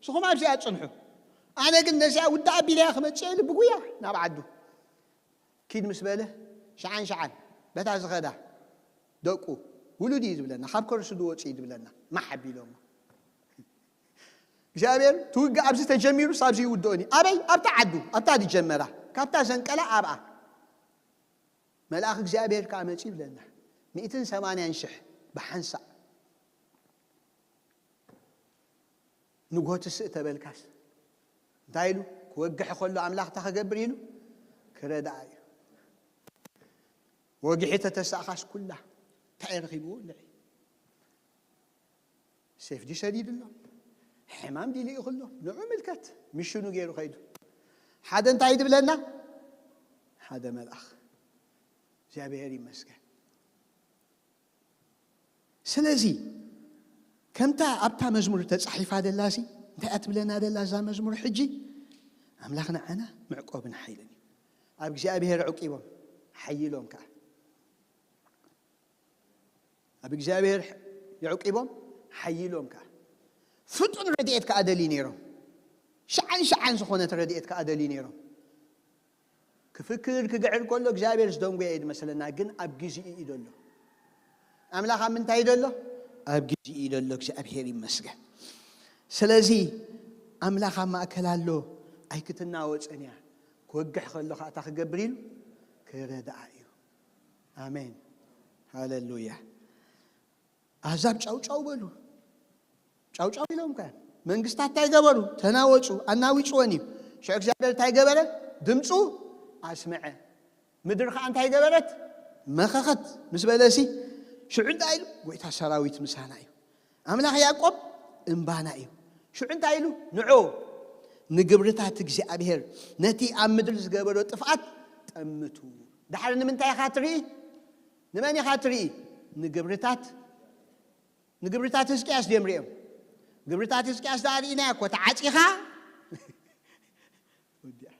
ንስኹም ኣብዚኣ ጽንሑ። ኣነ ግን ነዚኣ ውዳ ኣቢለያ ክመጽእ ኢሉ ብጉያ ናብ ዓዱ። ኪድ ምስ በለ፣ ሸዓን ሸዓን፣ በታ ዝኸዳ ደቁ፣ ውሉድ እዩ ዝብለና፣ ካብ ከርሱ ዝወጽእ እዩ ዝብለና፣ ማሕ ኣቢሎሞ። እግዚኣብሔር ትውግእ ኣብዚ ተጀሚሩ ኣብዚ ይውድኦን እዩ። ኣበይ? ኣብታ ዓዱ፣ ኣብታ ዝጀመራ፣ ካብታ ዘንቀላ ኣብኣ። መልኣኽ እግዚኣብሔር ከኣ መጺኡ ይብለና። ሚእትን ሰማንያን ሽሕ ብሓንሳእ። ንግሆ ትስእ ተበልካስ እንታይ ኢሉ? ክወግሕ ከሎ ኣምላኽ እንታይ ክገብር ኢሉ? ክረድኣ እዩ። ወጊሑ ተተሳእኻስ ኩላ እንታይ ረኺብዎ? ልዒ ሴፍ ድዩ ሰዲድሎም? ሕማም ድዩ ልኢኽሎም? ንዑ ምልከት። ሚሽኑ ገይሩ ከይዱ። ሓደ እንታይ ድብለና? ሓደ መልኣኽ። እግዚኣብሔር ይመስገን። ስለዚ ከምታ ኣብታ መዝሙር ተጻሒፋ ደላሲ እንታይ እያ ትብለና ደላ እዛ መዝሙር ሕጂ? ኣምላኽ ንዓና መዕቆብን ሓይልን እዩ። ኣብ እግዚኣብሔር ዕቂቦም ሓይሎም ከኣ ኣብ እግዚኣብሔር የዕቂቦም ሓይሎም ከኣ ፍጡን ረድኤት ከኣ ደልዩ ነይሮም። ሸዓን ሸዓን ዝኾነት ረድኤት ከኣ ደልዩ ነይሮም። ክፍክር ክግዕር ከሎ እግዚኣብሔር ዝደንጎየ እዩ ዝመስለና፣ ግን ኣብ ግዜኡ እዩ ዘሎ። ኣምላኽ ኣብ ምንታይ እዩ ዘሎ? ኣብ ግዜኡ እዩ ዘሎ። እግዚኣብሔር ይመስገን። ስለዚ ኣምላኽ ኣብ ማእከል ኣሎ፣ ኣይክትናወጽን እያ። ክወግሕ ከሎ ከኣ እንታይ ክገብር ኢሉ? ክረድኣ እዩ። ኣሜን። ሃሌሉያ። ኣህዛብ ጫውጫው በሉ። ጫውጫው ኢሎም ከ መንግስታት እንታይ ገበሩ? ተናወጹ። ኣናዊጽወን እዩ። ሽዑ እግዚኣብሔር እንታይ ገበረ? ድምፁ ኣስምዐ። ምድሪ ከዓ እንታይ ገበረት? መኸኸት ምስ በለሲ ሽዑ እንታይ ኢሉ? ጎይታ ሰራዊት ምሳና እዩ። ኣምላኽ ያዕቆብ እምባና እዩ። ሽዑ እንታይ ኢሉ? ንዑ ንግብርታት እግዚኣብሔር ነቲ ኣብ ምድሪ ዝገበሮ ጥፍኣት ጠምቱ። ዳሕሪ ንምንታይ ኢኻ ትርኢ? ንመን ኢኻ ትርኢ? ንግብርታት ንግብርታት ህዝቅያስ ድዮም ሪኦም? ግብርታት ህዝቅያስ ደኣ ርኢናዮ እኮ፣ ተዓጺኻ። ወዲኣ።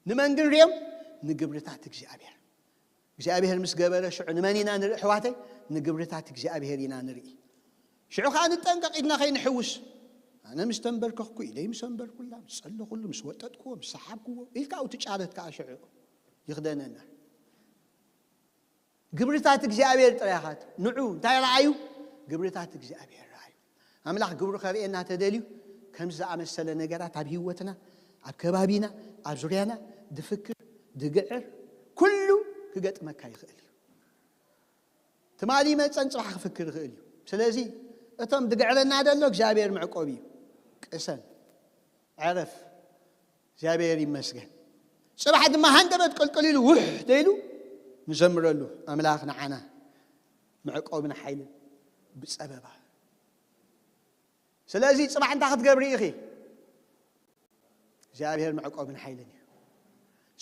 ንመን ግን ሪኦም? ንግብርታት እግዚኣብሔር። እግዚኣብሔር ምስ ገበረ ሽዑ ንመን ኢና ንርኢ ኣሕዋተይ? ንግብርታት እግዚኣብሔር ኢና ንርኢ። ሽዑ ኸዓ ንጠንቀቕ፣ ኢድና ኸይንሕውስ። ኣነ ምስ ተንበርከኽኩ፣ ኢደይ ምስ ኣንበርኩላ፣ ምስ ጸለኹሉ፣ ምስ ወጠጥክዎ፣ ምስ ሰሓብክዎ ኢልካ ኣብኡ ትጫረት ከኣ ሽዑ ይኽደነና። ግብርታት እግዚኣብሔር ጥራይ ኢኻ። ንዑ እንታይ ረኣዩ? ግብርታት እግዚኣብሔር ረኣዩ። ኣምላኽ ግብሩ ከርእየና ተደልዩ ከምዚ ዝኣመሰለ ነገራት ኣብ ህይወትና፣ ኣብ ከባቢና፣ ኣብ ዙርያና ድፍክር፣ ድግዕር ኩሉ ክገጥመካ ይኽእል እዩ። ትማሊ ይመጸን ጽባሕ ክፍክር ይኽእል እዩ። ስለዚ እቶም ድግዕረና ደሎ እግዚኣብሔር መዕቆብ እዩ። ቅሰን፣ ዕረፍ። እግዚኣብሔር ይመስገን። ጽባሕ ድማ ሃንደበት ቅልቅል ኢሉ ውሕ ደይሉ ንዘምረሉ ኣምላኽ ንዓና መዕቆብን ሓይልን ብጸበባ። ስለዚ ጽባሕ እንታይ ክትገብሪ ኢኺ? እግዚኣብሔር መዕቆብን ሓይልን እዩ።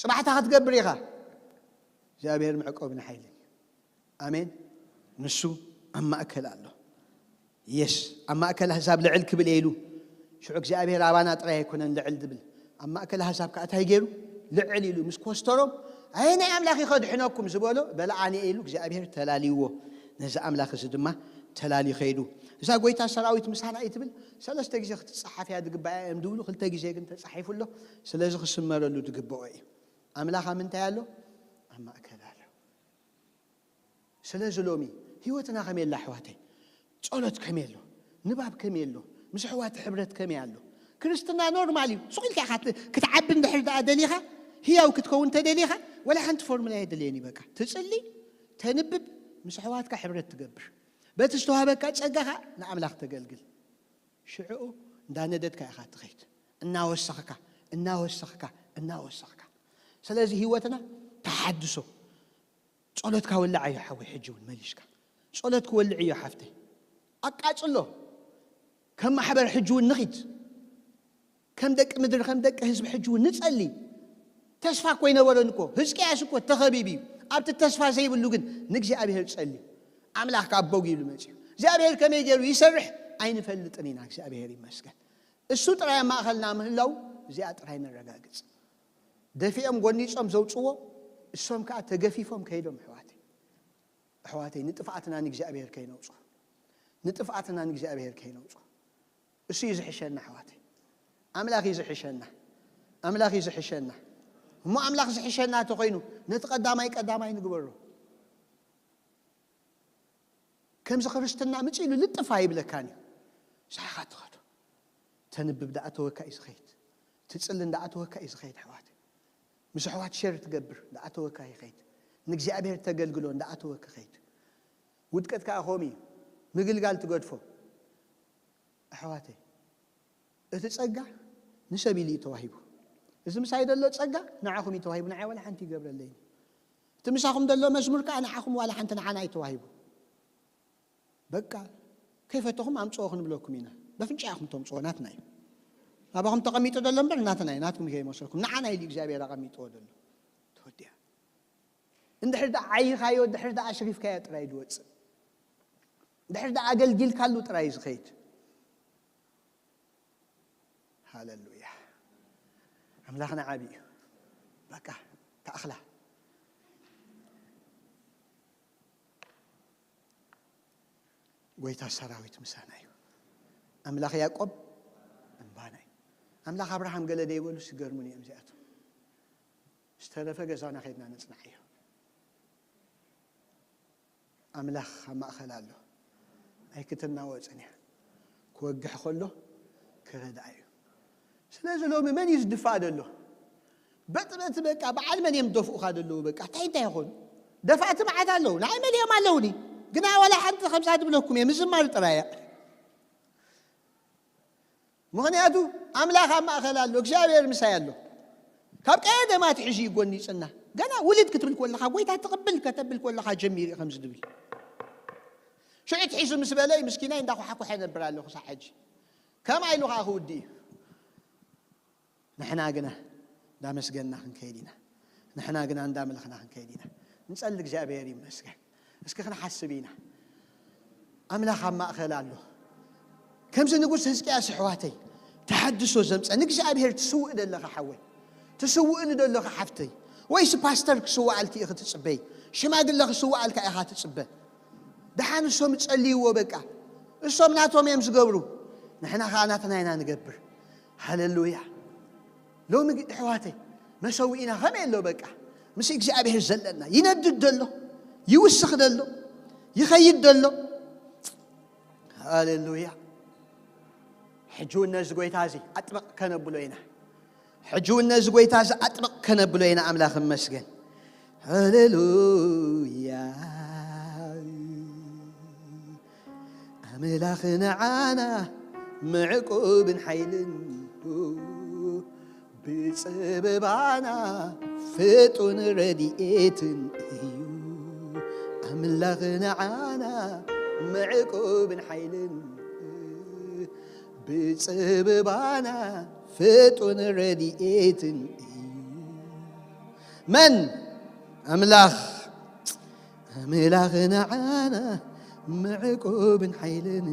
ጽባሕ እንታይ ክትገብር ኢኻ? እግዚኣብሔር መዕቆብን ሓይልን እዩ። ኣሜን። ንሱ ኣብ ማእከል ኣሎ። የስ ኣብ ማእከል ኣህዛብ ልዕል ክብል እየ ኢሉ። ሽዑ እግዚኣብሔር ኣባና ጥራይ ኣይኮነን ልዕል ዝብል። ኣብ ማእከል ኣህዛብ ከኣ እንታይ ገይሩ? ልዕል ኢሉ ምስ ኮስተሮም ኣየናይ ኣምላኽ እዩ ከድሕነኩም ዝበሎ በልዓኒ እየ ኢሉ እግዚኣብሔር ተላልይዎ። ነዚ ኣምላኽ እዚ ድማ ተላልዩ ኸይዱ። እዛ ጎይታ ሰራዊት ምሳና እዩ ትብል ሰለስተ ግዜ ክትጸሓፍ እያ ዝግባእ እዮም ዝብሉ፣ ክልተ ግዜ ግን ተጻሒፉ ኣሎ። ስለዚ ክስመረሉ ዝግብኦ እዩ። ኣምላኽ ኣብ ምንታይ ኣሎ? ኣብ ማእከል ኣሎ። ስለዚ ሎሚ ህይወትና ከመይ ኣላ ኣሕዋተይ? ጸሎት ከመይ ኣሎ? ንባብ ከመይ ኣሎ? ምስ ኣሕዋት ሕብረት ከመይ ኣሎ? ክርስትና ኖርማል እዩ። ሱቕ ኢልካ ኢኻ ት- ክትዓቢ እንድሕር ደኣ ደሊኻ፣ ህያው ክትከውን ተደሊኻ፣ ወላ ሓንቲ ፎርሙላ የድልየን እዩ። በቃ ትጽሊ፣ ተንብብ፣ ምስ ኣሕዋትካ ሕብረት ትገብር። በቲ ዝተዋህበካ ጸጋ ኸኣ ንኣምላኽ ተገልግል። ሽዕኡ እንዳነደድካ ኢኻ ትኸይድ፣ እናወሰኽካ እናወሰኽካ እናወሰኽካ። ስለዚ ህይወትና ተሓድሶ ጸሎትካ ወልዓዮ ሓወይ፣ ሕጂ እውን መሊስካ ጸሎት ክወልዕ እዮ ሓፍተይ። ኣቃጽሎ። ከም ማሕበር ሕጂ እውን ንኺድ። ከም ደቂ ምድሪ፣ ከም ደቂ ህዝቢ ሕጂ እውን ንጸሊ። ተስፋ እኮ ይነበረን እኮ። ህዝቅያስ እኮ ተኸቢቡ እዩ። ኣብቲ ተስፋ ዘይብሉ ግን ንእግዚኣብሔር ጸሊ። ኣምላኽ ካብ በጉ ኢሉ መጺኡ። እግዚኣብሔር ከመይ ገይሩ ይሰርሕ ኣይንፈልጥን ኢና። እግዚኣብሔር ይመስገን። እሱ ጥራይ ኣብ ማእኸልና ምህላው እዚኣ ጥራይ ነረጋግጽ። ደፊኦም ጎኒጾም ዘውጽዎ እሶም ከኣ ተገፊፎም ከይዶም። ኣሕዋተይ ኣሕዋተይ ንጥፍኣትና ንእግዚኣብሔር ከይነውጾ ንጥፍኣትና ንእግዚኣብሔር ከይነውጾ እሱ እዩ ዝሕሸና። ኣሕዋተይ ኣምላኽ እዩ ዝሕሸና። ኣምላኽ እዩ ዝሕሸና። እሞ ኣምላኽ ዝሕሸና ተኾይኑ ነቲ ቀዳማይ ቀዳማይ ንግበሮ። ከምዚ ክርስትና ምጽእ ኢሉ ልጥፍ ኣይብለካን እዩ። ሳሕኻ ትኸዶ ተንብብ ደኣ ተወካ እዩ ዝኸይድ። ትጽሊ እንዳ ኣተወካ እዩ ዝኸይድ። ኣሕዋተይ ምስ ኣሕዋት ሸር ትገብር ደኣ ኣተወካ ይኸይድ። ንእግዚኣብሔር ተገልግሎ እንዳ ኣተወካ ይኸይድ። ውድቀት ከኣ ከምኡ እዩ። ምግልጋል ትገድፎ። ኣሕዋተይ እቲ ጸጋ ንሰብ ኢሉ እዩ ተዋሂቡ። እዚ ምሳይ ዘሎ ጸጋ ንዓኹም እዩ ተዋሂቡ። ንዓይ ዋላ ሓንቲ ይገብረለይን። እቲ ምሳኹም ዘሎ መዝሙር ከኣ ንዓኹም ዋላ ሓንቲ ንዓና እዩ ተዋሂቡ። በቃ ከይፈተኹም ኣምጽኦ ክንብለኩም ኢና። በፍንጫ ኢኹም ተምጽኦ ናትና እዩ። ኣባኹም ተቐሚጡ ዘሎ እምበር ናትና እዩ። ናትኩም ከይመስለኩም ንዓና ኢሉ እግዚኣብሔር ኣቐሚጥዎ ዘሎ። ተወዲኣ። እንድሕር ደኣ ዓይኻዮ፣ እንድሕር ደኣ ኣሽሪፍካዮ ጥራይ ዝወጽእ። እንድሕር ደኣ ኣገልጊልካሉ ጥራይ ዝኸይድ። ሃለሉያ። ኣምላኽና ዓቢ እዩ። በቃ ተኣኽላ። ጎይታ ሰራዊት ምሳና እዩ። ኣምላኽ ያዕቆብ እምባና እዩ። ኣምላኽ ኣብርሃም ገለ ደይበሉ ስገርሙን እዮም እዚኣቶም። ዝተረፈ ገዛና ከይድና ነጽናዕ እዮ። ኣምላኽ ኣብ ማእኸል ኣሎ። ኣይክትናወጽን እያ። ክወግሕ ከሎ ክረድኣ እዩ። ስለዚ ሎሚ መን እዩ ዝድፋእ ዘሎ? በጥበቲ በቃ በዓል መን እዮም ደፍኡኻ ዘለዉ? በቃ እንታይ እንታይ ይኾኑ? ደፋእቲ መዓት ኣለዉ። ንዓይ መሊኦም ኣለዉኒ። ግና ዋላ ሓንቲ ከምዛ ትብለኩም እየ። ምዝማር ጥራይ እያ። ምኽንያቱ ኣምላኽ ኣብ ማእኸል ኣሎ። እግዚኣብሔር ምሳይ ኣሎ። ካብ ቀደማ ኣትሒዙ እዩ ጎኒ ይጽና። ገና ውልድ ክትብል ከለኻ፣ ጎይታ ትቕብል ከተብል ከለኻ ጀሚሩ እዩ ከምዚ ዝብል። ሽዑ ትሒዙ ምስ በለይ ምስኪናይ እንዳኳሓኩሐ ነብር ኣለኹ ክሳዕ ሕጂ። ከምኣ ኢሉ ኸዓ ክውዲ እዩ። ንሕና ግና እንዳመስገንና ክንከይድ ኢና። ንሕና ግና እንዳምለኽና ክንከይድ ኢና። ንጸሊ እግዚኣብሔር ይመስገን። እስኪ ክንሓስብ ኢና። ኣምላኽ ኣብ ማእኸል ኣሎ። ከምዚ ንጉስ ህዝቅያስ ኣሕዋተይ ተሓድሶ ዘምጸ ንእግዚኣብሔር ትስውእ ደለኻ ሓወይ፣ ትስውእሉ ደለኻ ሓፍተይ፣ ወይስ ፓስተር ክስውኣልኪ ኢኺ ትጽበይ? ሽማግለ ክስውኣልካ ኢኻ ትጽበ? ደሓን እሶም ጸልይዎ በቃ። እሶም ናቶም እዮም ዝገብሩ። ንሕና ኸዓ ናትና ኢና ንገብር። ሃሌሉያ። ሎሚ ኣሕዋተይ መሰዊእና ከመይ ኣሎ በቃ። ምስ እግዚኣብሔር ዘለና ይነድድ ደሎ፣ ይውስኽ ደሎ፣ ይኸይድ ደሎ። ሃሌሉያ። ሕጂ እውን ነዚ ጎይታ እዚ ኣጥብቕ ከነብሎ ኢና። ሕጂ እውን ነዚ ጎይታ እዚ ኣጥብቕ ከነብሎ ኢና። ኣምላኽ ይመስገን። ሃሌሉያ። ኣምላኽ ንዓና መዕቆብን ሓይልን ብጸበባና ፍጡን ረድኤትን እዩ። ኣምላኽ ንዓና መዕቆብን ሓይልን ብጸበባና ፍጡን ረድኤትን እዩ። መን? ኣምላኽ። ኣምላኽ ንዓና መዕቆብን ሓይልን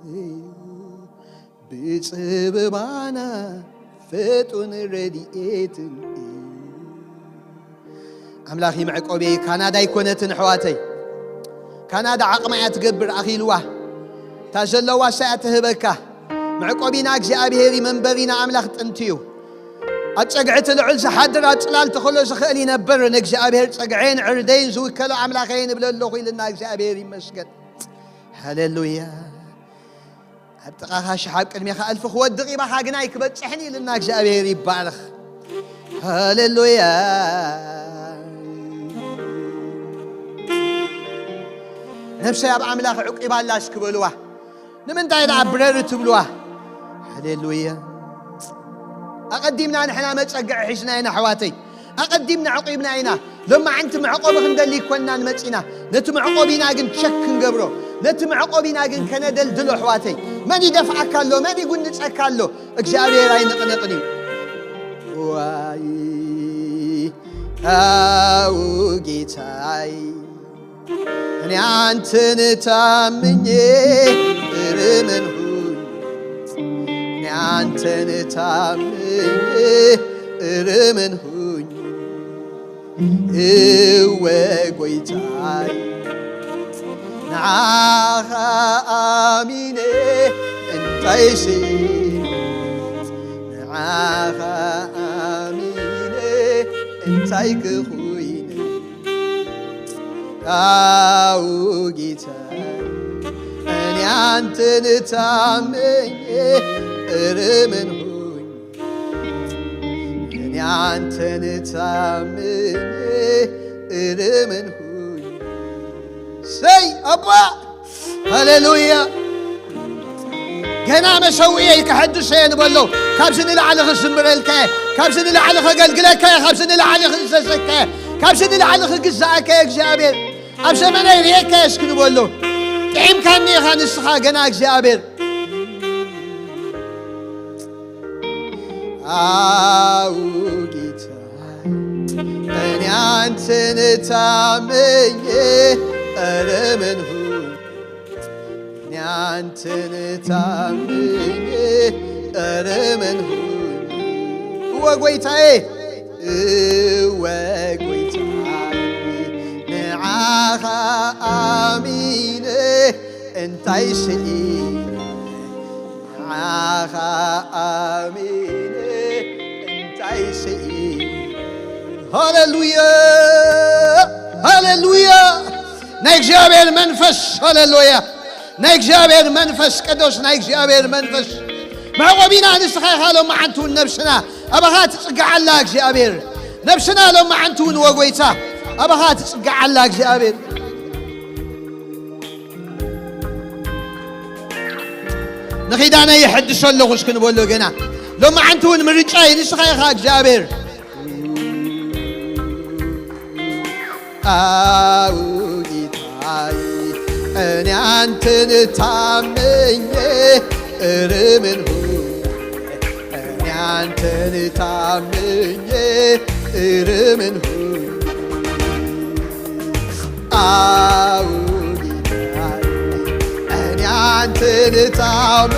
እዩ። ብጸበባና ፍጡን ረድኤትን እዩ። ኣምላኽ እዩ መዕቆበይ። ካናዳ ኣይኮነትን ኣሕዋተይ። ካናዳ ዓቕማ እያ ትገብር ኣኺልዋ። እታ ዘለዋ እሳ እያ ትህበካ። መዕቆቢና እግዚኣብሔር እዩ፣ መንበሪና ኣምላኽ ጥንቲ እዩ። ኣብ ጸግዒ እቲ ልዑል ዝሓድር ኣብ ጽላል ተኸሎ ዝኽእል ይነብር። ንእግዚኣብሔር ጸግዔን ዕርደይን ዝውከሎ ኣምላኸይ ንብል ኣለኹ ኢልና እግዚኣብሔር ይመስገን። ሃሌሉያ። ኣብ ጥቓኻ ሽሕ ኣብ ቅድሜኻ እልፊ ክወድቕ ይባኻ ግና ኣይክበጽሕን ኢልና እግዚኣብሔር ይባረኽ። ሃሌሉያ። ነፍሰይ ኣብ ኣምላኽ ዕቂባ ኣላ እስኪ በልዋ። ንምንታይ ደኣ ብረሪ ትብልዋ? ሃሌሉያ። ኣቐዲምና ንሕና መጸግዒ ሒዝና ኢና ኣሕዋተይ። ኣቐዲምና ዕቑብና ኢና። ሎማዓንቲ መዕቆቢ ክንደሊ ይኮንና ንመጺና። ነቲ መዕቆቢና ግን ቸክ ክንገብሮ፣ ነቲ መዕቆቢና ግን ከነደልድሎ፣ ኣሕዋተይ። መን ይደፍኣካ ኣሎ? መን ይጉንጸካ ኣሎ? እግዚኣብሔር ኣይንቕነቕን እዩ። ዋይ፣ ኣው ጌታይ፣ እኔ አንተን ታምኜ እርምን ሁኝ፣ እኔ አንተን ታምኜ እርምን ሁኝ። እወ ጎይታይ፣ ንዓኻ ኣሚነ እንታይ ስኢነ፣ ንዓኻ ኣሚነ እንታይ ክኹይነ። ኣው ጌታ፣ እኔ አንተን ታምኜ እርምን ሁኝ፣ እኔ አንተን ታምኜ እርምን ሁኝ። ሰይ ኣባ፣ ሃሌሉያ። ገና መሰውእየይ ከሐድሶ እየ ንበሎ። ካብዚ ንላዕሊ ክዝምረልካ እየ፣ ካብዚ ንላዕሊ ከገልግለካ እየ፣ ካብዚ ንላዕሊ ክእዘዘካ እየ፣ ካብዚ ንላዕሊ ክግዛኣካ እየ። እግዚኣብሔር፣ ኣብ ዘመነይ ርእየካ እየ እስኪ ንበሎ። ጥዒምካኒ ኢኻ ንስኻ ገና እግዚኣብሔር። ኣው ጌታ፣ እኔ አንተን ታምኜ እርምን ሁኝ፣ እኔ አንተን ታምኜ እርምን ሁኝ። እወ ጎይታዬ፣ እወ ጎይታዬ፣ ንዓኻ ኣሚነ እንታይ ስኢነ፣ ንዓኻ ኣሚነ እንታይ ስኢነ። ሃሌሉያ፣ ሃሌሉያ። ናይ እግዚኣብሔር መንፈስ፣ ሃሌሉያ። ናይ እግዚኣብሔር መንፈስ ቅዱስ፣ ናይ እግዚኣብሔር መንፈስ። መዕቆቢና ንስኻ ኢኻ። ሎማዓንቲ እውን ነብስና ኣባኻ ትጽግዓላ እግዚኣብሔር። ነብስና ሎማዓንቲ እውን ወጎይታ ኣባኻ ትጽግዓላ እግዚኣብሔር። ንኺዳነይ ይሐድሶ ኣለኹ እስኪ ንበሎ ገና። ሎማዓንቲ እውን ምርጫይ ንስኻ ኢኻ እግዚኣብሔር። ኣው ጌታይ፣ እኔ አንተን ታምኜ እርምን ሁኝ፣ እኔ አንተን ታምኜ እርምን ሁኝ። ኣው ጌታይ፣ እኔ አንተን ታም-፣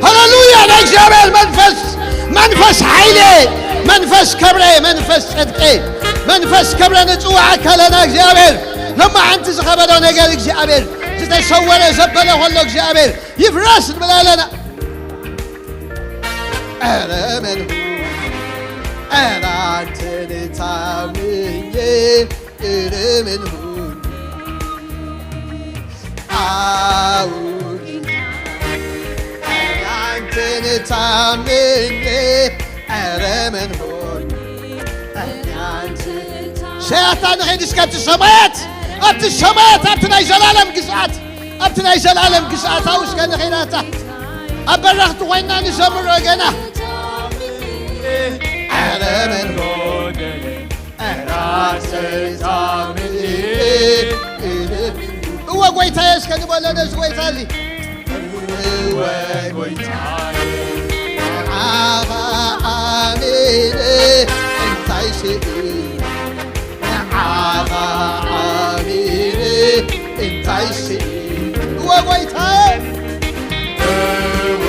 ሃሌሉያ! ናይ እግዚኣብሔር መንፈስ፣ መንፈስ ኃይሌ፣ መንፈስ ክብሬ፣ መንፈስ ጽድቄ፣ መንፈስ ክብሬ ንጽዋዕ ከለና እግዚኣብሔር፣ ሎማዓንቲ ዝኸበዶ ነገር እግዚኣብሔር፣ ዝተሰወረ ዘበለ ከሎ እግዚኣብሔር ይፍረስ ንብል ኣለና። ኧረ መን ኧረ አንተን ታምኜ እርምን ሁኝ። ኣው ጌታ፣ እኔ አንተን ታምኜ፣ ኧረ መን ሆኝ፣ እኔ አንተን ታምኜ። ሰያታ ንኸይድ እስከ ኣብቲ ሰማያት፣ ኣብቲ ሰማያት፣ ኣብቲ ናይ ዘላለም ግዝኣት፣ ኣብቲ ናይ ዘላለም ግዝኣት፣ ኣብኡ እስከ ንኸይድ ኣታ። ኣብ በረኽቲ ኮይንና ንዘምሮ ገና። ኧረ መን ሆኝ፣ ራስን ታምኔ። እወ ጎይታዬ እስከ ንበሎ ነዚ ጎይታ እዚ። እወ ጎይታዬ፣ ንዓኻ ኣሚነ እንታይ ስኢነ፣ ንዓኻ ኣሚነ እንታይ ስኢነ። እወ ጎይታዬ፣ እወ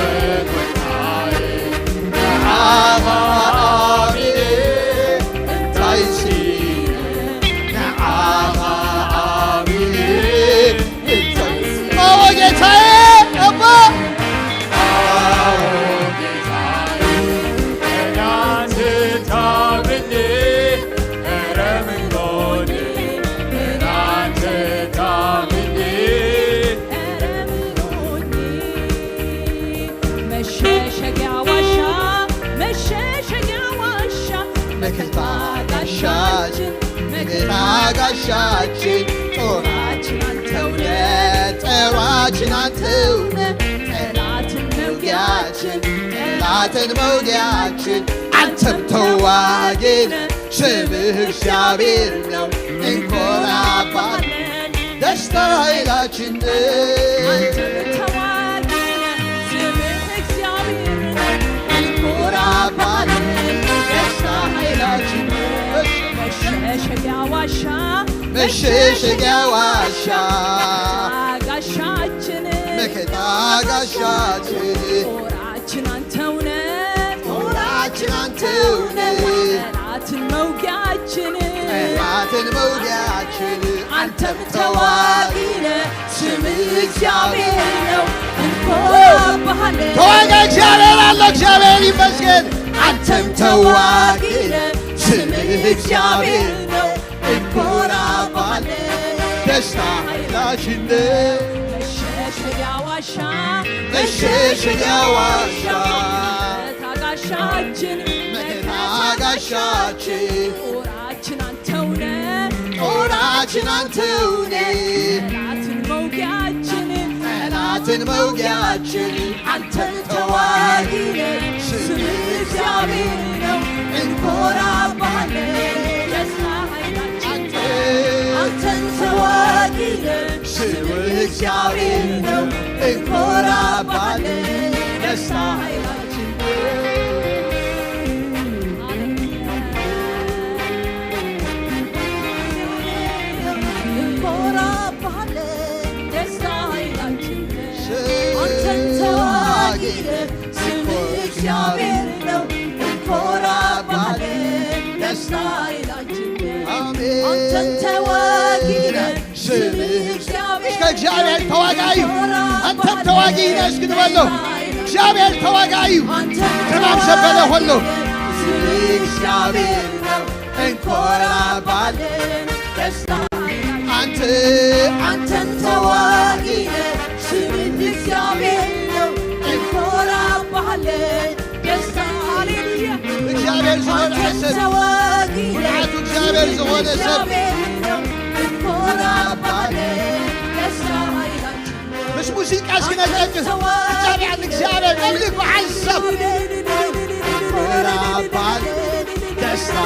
ጎይታዬ፣ ንዓኻ ኣሚነ እንታይ ስኢነ፣ ንዓኻ ኣሚነ እንታይ ስኢነ። ኣዎ ጌታዬ፣ ኣባ። ኣዎ ጌታዬ፣ ናንተ ታምኔ፣ ኧረ ምን ጎኔ፣ ናንተ ታምኔ። መሸሸጊያ ዋሻ፣ መሸሸጊያ ዋሻ፣ መከታ ጋሻችን፣ መከታ ጋሻችን፣ ጦራችን አንተውነ፣ ጦራችን አንተውነ፣ ጠላትን መውጊያችን፣ ጠላትን መውጊያችን፣ አንተም ተዋጊነ። ስምህ እግዚአብሔር ነው፣ እንኮራባለን፣ ደስታ ኃይላችን ነው። አንተም ተዋጊ ነህ፣ ስምህ እግዚአብሔር ነው። እንኮራባለን፣ ደስታ ኃይላችን ነው። መሸሸጊያ ዋሻ፣ መሸሸጊያ ዋሻ፣ ጋሻችን፣ መከታ ጋሻችን፣ ጦራችን አንተው ነህ፣ ጦራችን አንተው ነህ። ጠላትን መውጊያችን፣ ጠላትን መውጊያችን፣ አንተም ተዋጊ ነህ፣ ስምህ እግዚአብሔር ነው፣ እንኮራብሃለን። ተዋጋ እግዚአብሔር አለ፣ እግዚአብሔር ይመስገን። አንተም ተዋጊ ነህ፣ ስምህ እግዚአብሔር ነው፣ እንኮራብሃለን። ደስታ ኃይላችን ነው። መሸሸጊያ ዋሻ፣ መሸሸጊያ ዋሻ፣ መከታ ጋሻችን፣ መከታ ጋሻችን፣ ጦራችን አንተው ነህ፣ ጦራችን አንተው ነህ። ጠላትን መውጊያችን፣ ጠላትን መውጊያችን፣ አንተም ተዋጊ ነህ፣ ስምህ እግዚአብሔር ነው፣ እንኮራብሃለን። ደስታ ኃይላችን፣ አንተ፣ አንተም ተዋጊ ነህ፣ ስምህ እግዚአብሔር ነው፣ እንኮራብሃለን። ደስታ ኃይላችን፣ እንኮራብሃለን። ደስታ ኃይላችን፣ አንተም ተዋጊ ነህ፣ ስምህ እግዚአብሔር ነው፣ እንኮራብሃለን። ደስታ ኃይላችን፣ አሜን። አንተም ተዋጊ ነህ፣ ስምህ እግዚአብሔር እስከ እግዚአብሔር ተዋጋዩ፣ አንተም ተዋጊ ነህ እስኪ ንበሎ። እግዚአብሔር ተዋጋዩ፣ ሕማም ዘበለ ሁሉ ስምህ እግዚአብሔር ነው፣ እንኮራባለን። ደስታ አንተ፣ አንተም ተዋጊ ነህ፣ ስምህ እግዚአብሔር ነው፣ እንኮራባለን። ደስታ፣ ሃሌሉያ። እግዚአብሔር ዝኾነ ሰብ፣ ተዋጊ ነህ፣ ብርሃቱ እግዚአብሔር ዝኾነ ሰብ፣ እግዚአብሔር ነው፣ እንኮራባለን። ደስታ ኃይላችን፣ ምስ ሙዚቃ እስኪ ነጨብጭብ። ተዋጊ፣ እግዚአብሔር፣ እግዚአብሔር ነህ፣ ነብልክ በሓንሳብ እንኮራባለን። ደስታ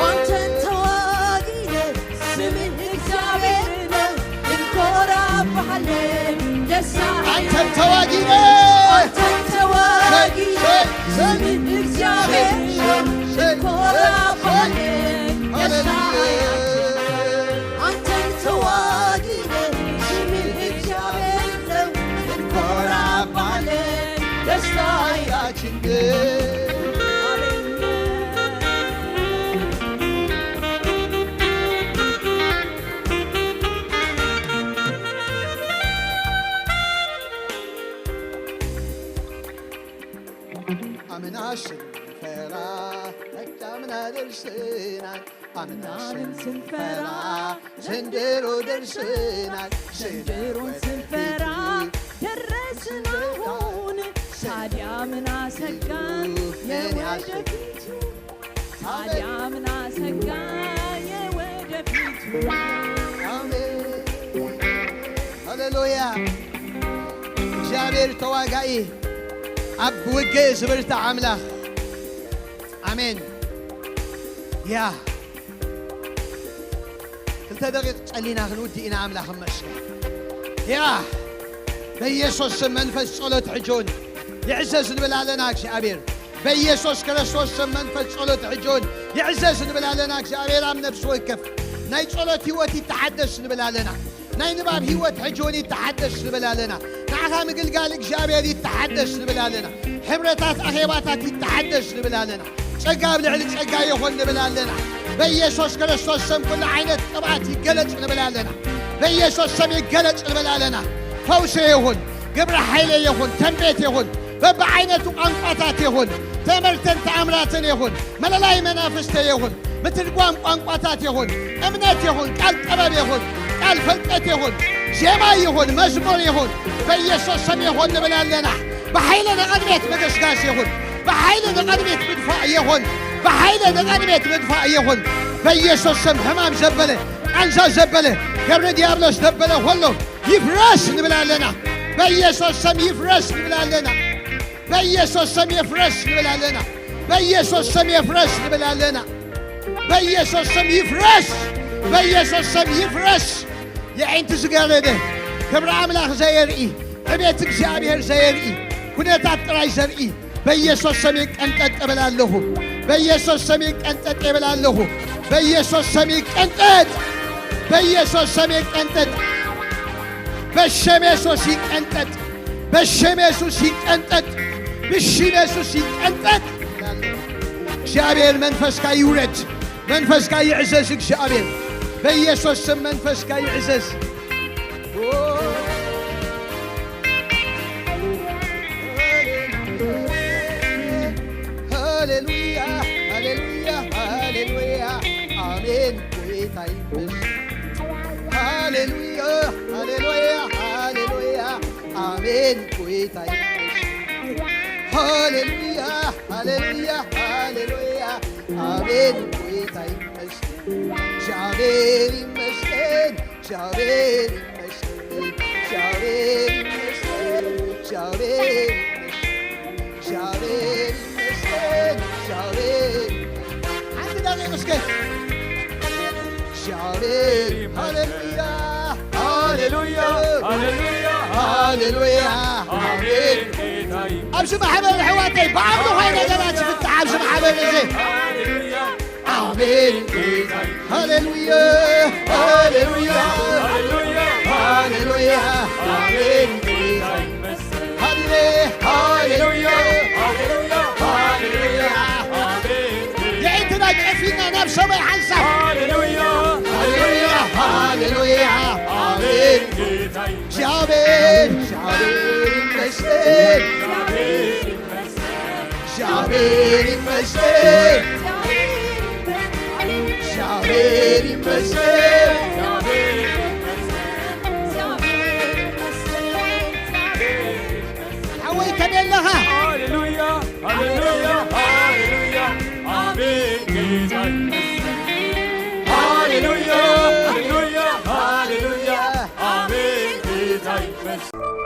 አንተም ተዋጊ ነህ፣ ስምህ እግዚአብሔር ነው፣ እንኮራብሃለን። ደስታ አንተም ተዋጊ ነህ። አንተም ተዋጊ ነህ፣ ስምህ እግዚአብሔር ነው፣ እንኮራብሃለን። ደስታ ሃሌሉያ። አንተም ተዋጊ ነህ፣ ስምህ እግዚአብሔር ነው፣ እንኮራብሃለን። ደስታ ኃይላችን ነው። አምና ስንፈራ ለካ አምና ደርሰናል። አምናን ስንፈራ ዘንድሮ ደርሰናል። ዘንድሮን ስንፈራ ደረስን አሁን። ታዲያ ምን አሰጋን የወደፊቱ? ታዲያ ምን አሰጋን የወደፊቱ? አሜን። ሃሌሉያ። እግዚኣብሔር ተዋጋኢ፣ ኣብ ውግእ ዝብርታዕ ኣምላኽ። ኣሜን። ያ ክልተ ደቂቕ ጸሊና ክንውድእ ኢና። ኣምላኽ እመስገን። ያ በኢየሱስ ስም መንፈስ ጸሎት ሕጂ እውን ይዕዘዝ ንብል ኣለና። እግዚኣብሔር በኢየሱስ ክርስቶስ ስም መንፈስ ጸሎት ሕጂ እውን ይዕዘዝ ንብል ኣለና። እግዚኣብሔር ኣብ ነፍሲ ወከፍ ናይ ጸሎት ህይወት ይተሓደስ ንብል ኣለና። ናይ ንባብ ህይወት ሕጂ እውን ይተሓደስ ንብል ኣለና። ንዓኻ ምግልጋል እግዚኣብሔር ይተሓደስ ንብል ኣለና። ሕብረታት ኣኼባታት ይተሓደስ ንብል ኣለና። ጸጋ ኣብ ልዕሊ ጸጋ ይኹን ንብል ኣለና። በኢየሱስ ክርስቶስ ስም ኩሉ ዓይነት ቅብኣት ይገለጽ ንብል ኣለና። በኢየሱስ ስም ይገለጽ ንብል ኣለና። ፈውሲ ይኹን፣ ግብረ ሓይለ ይኹን፣ ተንቤት ይኹን፣ በብዓይነቱ ቋንቋታት ይኹን፣ ትእምርትን ተኣምራትን ይኹን፣ መለላይ መናፍስቲ ይኹን፣ ምትርጓም ቋንቋታት ይኹን፣ እምነት ይኹን፣ ቃል ጥበብ ይኹን፣ ቃል ፍልጠት ይኹን፣ ዜማ ይኹን፣ መዝሙር ይኹን፣ በኢየሱስ ስም ይኹን ንብል ኣለና። ብሓይሊ ንቕድሜት ምግስጋስ ይኹን፣ ብሓይሊ ንቕድሜት ምድፋእ ይኹን፣ ብሓይሊ ንቕድሜት ምድፋእ ይኹን። በኢየሱስ ስም ሕማም ዘበለ፣ ቃንዛ ዘበለ፣ ገብረ ዲያብሎስ ዘበለ ኩሉ ይፍረስ ንብል ኣለና። በኢየሱስ ስም ይፍረስ ንብል ኣለና። በኢየሱስ ስም ይፍረስ ንብል ኣለና። በኢየሱስ ስም ይፍረስ ንብል ኣለና። በኢየሱስ ስም ይፍረስ። በኢየሱስ ስም ይፍረስ። የዒንቲ ዝገረደ፣ ክብሪ ኣምላኽ ዘየርኢ፣ ዕቤት እግዚኣብሔር ዘየርኢ፣ ኩነታት ጥራይ ዘርኢ፣ በኢየሱስ ስም ይቀንጠጥ እብል ኣለኹ። በኢየሱስ ስም ይቀንጠጥ እብል ኣለኹ። በኢየሱስ ስም ይቀንጠጥ። በኢየሱስ ስም ይቀንጠጥ። በሸም የሱስ ይቀንጠጥ። በሸም የሱስ ይቀንጠጥ። ብሽም የሱስ ይቀንጠጥ። እግዚኣብሔር መንፈስካ ይውረድ። መንፈስካ ይዕዘዝ እግዚኣብሔር። በኢየሱስ ስም መንፈስካ ይዕዘዝ። ሃሌሉያ፣ ሃሌሉያ፣ ሃሌሉያ። ኣሜን። ጌታ ይመስገን። ሃሌሉያ፣ ሃሌሉያ፣ ሃሌሉያ። ኣሜን። ጌታ ይመስገን። ሃሌሉያ፣ ሃሌሉያ፣ ሃሌሉያ። ኣሜን። ጌታ ይመስገን። እግዚኣብሔር ይመስገን። እግዚኣብሔር ይመስገን። ሓንቲ ደቂቕ እስከ። እግዚኣብሔር፣ ሃሌሉያ፣ ሃሌሉያ፣ ሃሌሉያ፣ ሃሌሉያ። ኣሜን። ጌታ ይመስገን። ኣብዚ ማሕበር ኣሕዋተይ ብዓውዲ ኾይነ ገባች ፍታሕ ኣብዚ ማሕበር እዚ። ሃሌሉያ። ኣሜን። ሃሌሉያ፣ ሃሌሉያ፣ ሃሌሉያ። ኣሜን። ሃሌ፣ ሃሌሉያ፣ ሃሌሉያ፣ ሃሌሉያ። ኣሜን። የዒንትና ጨፊና ናብ ሰማይ ሓንሳብ። ሃሌሉያ፣ ሃሌሉያ፣ ሃሌሉያ። ኣሜን። ጌታ ይመስገን። እግዚኣብሔር፣ እግዚኣብሔር ይመስገን። እግዚኣብሔር ይመስገን። እግዚኣብሔር ይመስገን። ሓወይ ከመይ ኣለኻ? ሃሌሉያ፣ ሃሌሉያ፣ ሃሌሉያ። ኣሜን ጌታ ይመስገን። ሃሌሉያ፣ ሃሌሉያ፣ ሃሌሉያ። ኣሜን ጌታ ይመስገን።